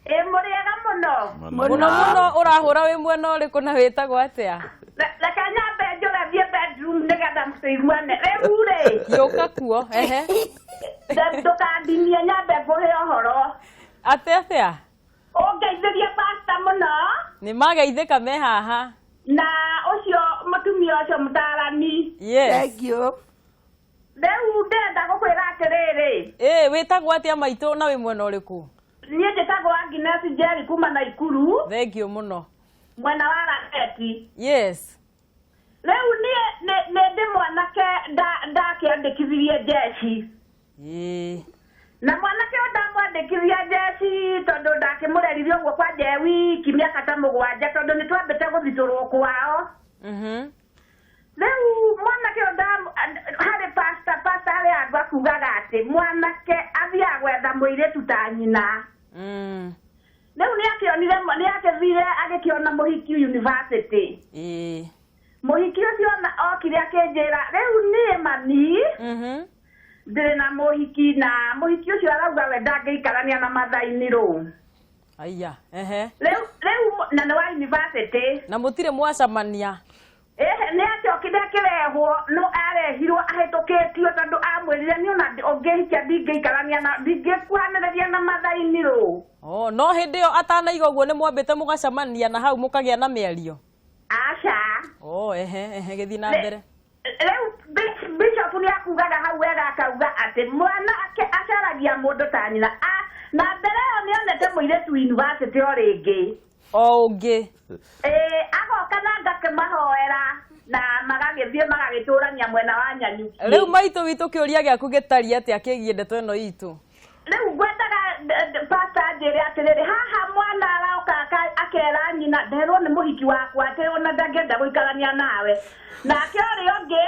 Ĩ, mũrĩega mũno. Mũno mũno. Ũrahũra wĩ mwena ũrĩkũ na wĩtagwo atĩa? Reke nyambe njũre thiĩ bedroom nĩgetha tũiguane. Rĩu rĩ. Gĩũka kuo, ehe. Ndũkandinie, nyambe ngũhe ũhoro. Atĩ atĩa? Ũngeithĩrie pasta mũno. Nĩ mageithĩka me haha. Na ũcio mũtumia ũcio mũtarani. Yes. Thank you. Rĩu ndĩrenda gũkwĩra atĩrĩrĩ. Ĩ, wĩtagwo atĩa maitũ na wĩ mwena ũrĩkũ? Niĩ njĩtagwo Agnes Njeri kuma Naikuru. Thank you mũno. Mwena wa Raketi. Rĩu niĩ nĩ ndĩ mwanake ndakĩandĩkithirie njeci. Na mwanake ũyũ ndamwandĩkithia njeci, tondũ ndakĩmũrerire ũguo kwanja e wiki mĩaka ta 7, tondũ nĩ twambĩte gũthitũrwo kwao. Rĩu mwanake ũyũ harĩ pasta harĩ andũ akugaga atĩ mwanake athiaga gwetha mũirĩtu ta nyina. Rĩu nĩ akĩthire agĩkĩona mũhiki university. Mũhiki ũcio ona okire akĩnjĩra, rĩu niĩ mami ndĩrĩ na mũhiki, na mũhiki ũcio arauga we ndangĩikarania na mathainĩ rũ. Aya, ehe. Rĩu na nĩ wa university. Na mũtirĩ mwacemania? Ehe, nĩ acokire akĩrehwo, no arehirwo ahĩtũkĩtio, tondũ amwĩrire niĩ ona ũngĩhikia ndingĩikarania na ndingĩkuhanĩrĩria na mathainĩ rũ. Oh, no hĩndĩ ĩyo atanaiga ũguo nĩ mwambĩte mũgacemania na hau mũkagĩa na mĩario? Aca. Oh, ehe, ehe, gĩthiĩ na mbere. Rĩu bishop nĩ akugaga hau wega, akauga atĩ mwanake acaragia mũndũ ta nyina. Na mbere ĩyo nĩ onete mũirĩtu university o rĩngĩ. O ũngĩ. Ĩ, agoka na ngakĩmahoera na magagĩthiĩ magagĩtũrania mwena wa Nyanyuki. Rĩu maitũ witũ, kĩũria gĩaku gĩtariĩ atĩa kĩgiĩ ndeto ĩno itũ? Rĩu ngwendaga pastor anjĩre atĩrĩrĩ, haha mwana aroka akera nyina, nderwo nĩ mũhiki wakwa atĩ ona ndangĩenda gũikarania nawe. Nake ũrĩa ũngĩ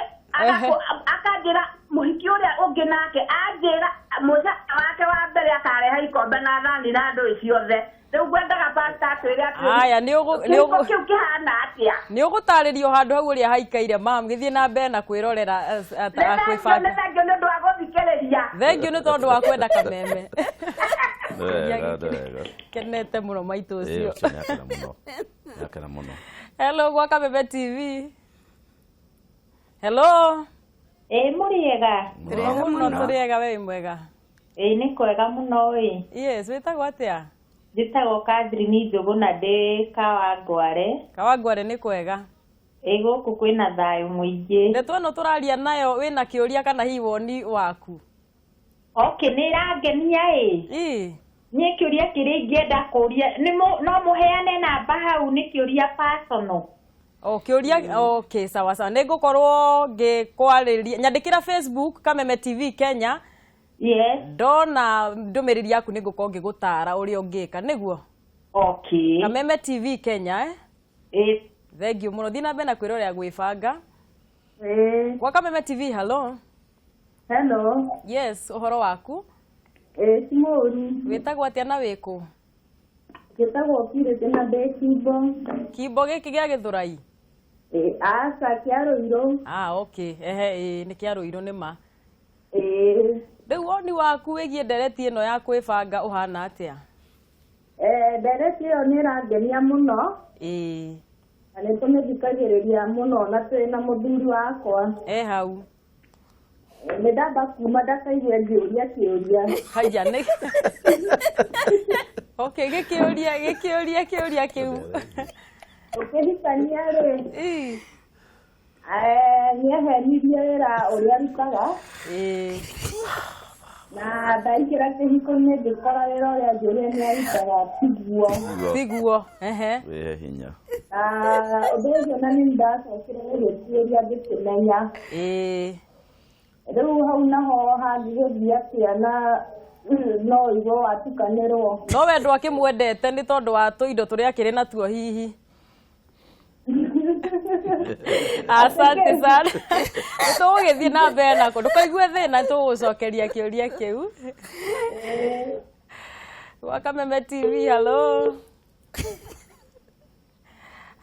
akanjĩra mũhiki ũrĩa ũngĩ nake anjĩra mũcara wake wa mbere akarehe ikombe na thani na ndũĩ ciothe. Rĩu ngwendaga pastor atwĩre atĩrĩrĩ, Aya, nĩ kĩhiko kĩu kĩhana atĩa? Nĩ ũgũtarĩrio handũ hau ũrĩa haikaire, mam. Gĩthiĩ na mbere na kwĩrorera Nĩ kwĩbanga. thank you nĩ ũndũ wa gũthikĩrĩria. Thank you nĩ tondũ wa kwenda Kameme. Wega, wega. Kenete mũno maitũ ũcio. Ũcio nĩ akena mũno. Nĩ akena mũno. Hello gwa Kameme TV. Hello. Ĩ, mũrĩega? Mũno mũno, tũrĩega, we wĩ mwega? Ĩ, nĩ kwega mũno ĩ. Yes, wĩtagwo atĩa? Njĩtagwo Catherine Njũgũna, ndĩ Kawangware. Kawangware nĩ kwega? Ĩ, gũkũ kwĩna thayũ mũingĩ. Ndeto ĩno tũraria nayo, wĩna kĩũria kana hihi woni waku? Okay, nĩ ĩrangenia ĩ. Ĩ. Niĩ kĩũria kĩrĩa ingĩenda kũria nĩ no mũheane namba hau, nĩ kĩũria personal. O kĩũria, okay, sawa sawa. Nĩ ngũkorwo ngĩkwarĩria. Nyandĩkĩra Facebook Kameme TV Kenya. Yes. Ndona ndũmĩrĩri yaku nĩ ngũkorwo ngĩgũtara ũrĩa ũngĩka, nĩguo? Okay. Kameme TV Kenya, eh? Ĩ. Thank you mũno. Thiĩ na mbere na kwĩrorera gwĩbanga. Ĩ. Kwa Kameme TV, hello. Hello. Yes, ũhoro waku? Ĩ, ti mũũru. Wĩtagwo atĩa na wĩkũ? Njĩtagwo Purity na ndĩ Kimbo. Kimbo gĩkĩ gĩa Gĩthũrai? Ĩĩ, aca, kĩa Rũirũ. Ah, okay. Ehe, ĩĩ, nĩ kĩa Rũirũ nĩ ma. Ĩĩ. Rĩu woni waku wĩgiĩ ndereti ĩno ya kwĩbanga ũhana atĩa? Ndereti ĩyo nĩ ĩrangenia mũno. Ĩĩ. Na nĩ tũmĩthikagĩrĩria mũno na twĩ na mũthuri wakwa. E hau. Nĩ ndamba kuma ndakaigue ngĩũria kĩũria. Haya, nĩ okay, gĩkĩũria gĩkĩũria kĩũria kĩu. Ũkĩhikania rĩ, nĩehenirie wĩra ũrĩa arutaga. Ĩĩ. Na ndaingĩra kĩhiko-inĩ ngĩkora wĩra ũrĩa anjĩrire nĩ arutaga tiguo. Tiguo. Ehe. Wĩhe hinya. Na ũndũ ũcio na nĩ ndacokire gũgĩtuĩria ngĩkĩmenya. Ĩĩ. Rĩu hau naho hangĩgĩthiĩ atĩa na no igwe watukanĩrwo. No we ndwakĩmwendete nĩ tondũ wa tũindo tũrĩa akĩrĩ natuo hihi. Asante sana. Nĩ tũgũgĩthiĩ na mbere nako. Ndũkaigue thĩna, nĩ tũgũgũcokeria kĩũria kĩu. Gwa Kameme TV, hello.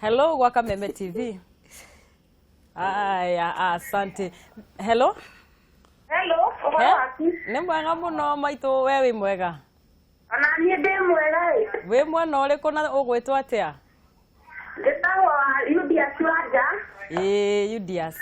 Hello, gwa Kameme TV. Aya, asante. Hello. Hello, ũhoro waku? Nĩ mwega mũno maitũ, we wĩ mwega? Ona niĩ ndĩ mwega ĩ. Wĩ mwena ũrĩkũ na ũgwĩtwo atĩa? Njĩtagwo Judias Wanja. Ĩĩ, Judias.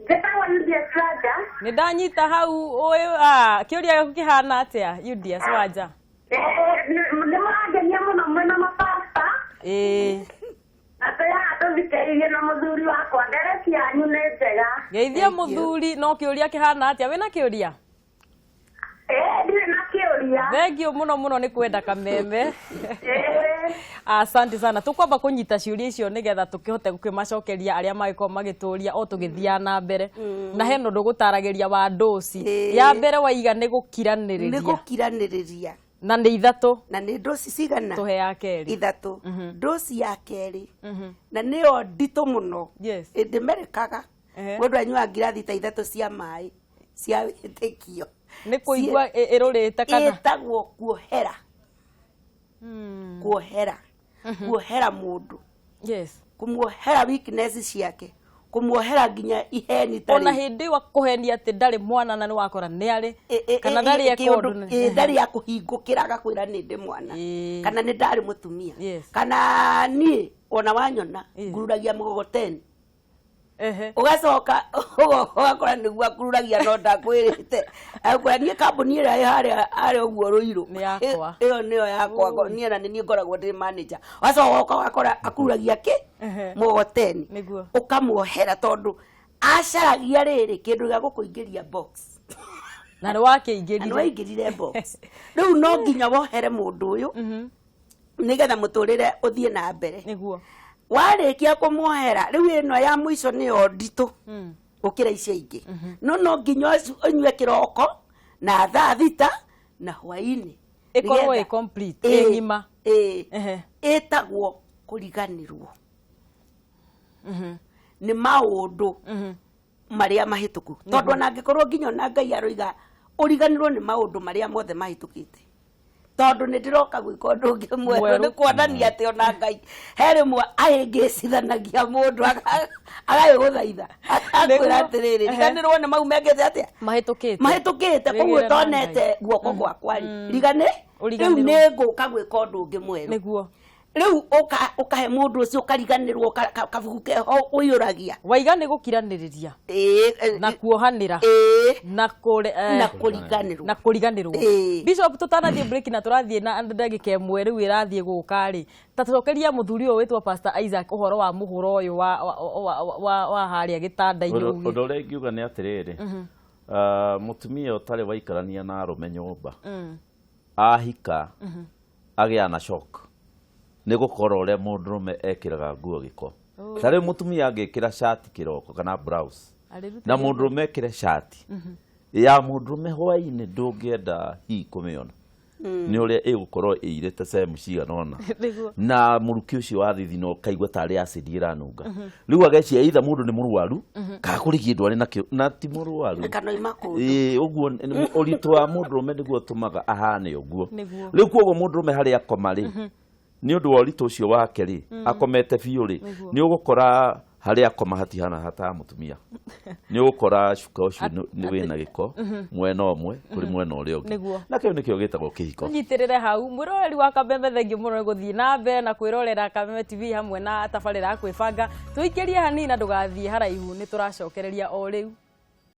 Njĩtagwo Judias Wanja. Nĩ ndanyita hau ũĩ, kĩũria gĩaku kĩhana atĩa, Judias Wanja? Nĩ mũrangenia mũno mwĩna mapasta. Ĩĩ. Na twĩ haha tũthikĩrĩirie na mũthuri wakwa, ndereti yanyu nĩ njega. Geithia mũthuri, no kĩũria kĩhana atĩa? Wĩna kĩũria? Ndirĩ na kĩũria. Thengiũ mũno mũno nĩ kwenda Kameme. Asante sana. Tũkwamba kũnyita ciũria icio nĩgetha tũkĩhote gũkĩmacokeria arĩa magĩkorwo magĩtũria o tũgĩthiaga na mbere. Na hena ũndũ gũtaragĩria wa ndũci. Ya mbere waiga nĩ gũkiranĩrĩria. Nĩ gũkiranĩrĩria. Na nĩ ithatũ. Na nĩ ndũci cigana? Tũhe ya kerĩ. Ithatũ. Ndũci ya kerĩ. Na nĩyo nditũ mũno. Yes. Ĩndĩmerĩkaga. Mũndũ anyuaga ngirathi ta ithatũ cia maĩ cia wĩtĩkio. Nĩ kũigua ĩrũrĩte kana? Ĩtagwo kuohera. Kuohera. Kuohera mũndũ. Yes. Kũmuohera weakness ciake. Kũmuohera nginya iheni tarĩ. Ona hĩndĩ ĩyo akũhenia atĩ ndarĩ mwana na nĩ wakora nĩ arĩ. Kana ndarĩ eka ũndũ. Ndarĩ akũhingũkĩra agakwĩra nĩ ndĩ mwana. Kana nĩ ndarĩ mũtumia. Kana niĩ ona wanyona ngururagia mũgogoteni. Ũgacoka ũgakora nĩguo akururagia no ndakwĩrĩte. Akwĩra niĩ kambuni ĩrĩa ĩ harĩa ũguo Rũirũ. Nĩ yakwa. Ĩyo nĩyo yakwa. Niĩ na nĩ niĩ ngoragwo ndĩ manager. Ũgacoka ũgakora akururagia kĩ? Mũgogoteni. Nĩguo. Ũkamuohera tondũ acaragia rĩrĩ kĩndũ gĩa gũkũingĩria box. Na nĩ wakĩingĩrire. Na nĩ waingĩrire box. Rĩu no nginya wohere mũndũ ũyũ nĩgetha mũtũrĩre ũthiĩ na mbere. Nĩguo. Warĩkia kũmuohera rĩu ĩno ya mũico nĩyo nditũ gũkĩra icio ingĩ. No no nginya ũnyue kĩroko na thaa thita na hwaĩ-inĩ. Ĩkorwo ĩ complete, ĩ ng'ima. Ĩtagwo kũriganĩrwo. Nĩ maũndũ marĩa mahĩtũku. Tondũ ona angĩkorwo nginya ona Ngai aroiga ũriganĩrwo nĩ maũndũ marĩa mothe mahĩtũkĩte. Tondũ nĩ ndĩroka gwĩka ũndũ ũngĩ mwerũ, nĩ kuonania atĩ ona Ngai he rĩmwe ahĩngĩcithanagia mũndũ agagĩgũthaitha akwĩra atĩrĩrĩ, riganĩrwo nĩ mau mekĩte atĩa? Mahĩtũkĩte. Mahĩtũkĩte, koguo tonete guoko gwakwa rĩ, rigane rĩu nĩ ngũka gwĩka ũndũ ũngĩ mwerũ. Nĩguo. Rĩu ũkahe mũndũ ũcio ũkariganĩrwo kabuku keho ũiyũragia. Waiga nĩ gũkiranĩrĩria. Na kuohanĩra. Na kũriganĩrwo. Na kũriganĩrwo. Bishop, tũtanathiĩ break na tũrathiĩ na ndagĩka ĩmwe rĩu ĩrathiĩ gũka rĩ, ta tũcokeria mũthuri ũyũ wĩtwo Pastor Isaac ũhoro wa mũhũro ũyũ wa harĩa gĩtanda-inĩ. Ũndũ ũrĩa ingiuga nĩ atĩrĩrĩ, mũtumia ũtarĩ waikarania na arũme nyũmba ahika agĩa na shock. Nĩ gũkorwo ũrĩa mũndũrũme ekĩraga nguo gĩko. Ta rĩu mũtumia angĩkĩra cati kĩroko kana blouse na mũndũrũme ekĩre cati ya mũndũrũme hwaĩ-inĩ ndũngĩenda hihi kũmĩona. Nĩ ũrĩa ĩgũkorwo ĩirĩte sehemu cigana ũna. Na mũrukĩ ũcio wa thithino ũkaigua tarĩ acid ĩranunga. Rĩu agecia either mũndũ nĩ mũrwaru kana kũrĩ kĩndũ arĩ nakĩo na ti mũrwaru. Kana oima kũndũ. Ĩĩ, ũguo ũritũ wa mũndũrũme nĩguo ũtũmaga ahane ũguo. Rĩu koguo mũndũrũme harĩa akoma rĩ, nĩ ũndũ wa ũritũ ũcio wake rĩ, akomete biũ rĩ, nĩ ũgũkora harĩa akoma hatihana hata mũtumia. Nĩ ũgũkora cuka ũcio nĩ wĩna gĩko mwena ũmwe kũrĩ mwena ũrĩa ũngĩ. Na kĩu nĩkĩo gĩtagwo kĩhiko. Tũnyitĩrĩre hau. Mwĩroreri wa Kameme, thengiũ mũno nĩ gũthiĩ na mbere na kwĩrorera Kameme TV hamwe na tabarĩra ya kwĩbanga. Tũikĩrie hanini na ndũgathiĩ haraihu, nĩ tũracokereria o rĩu.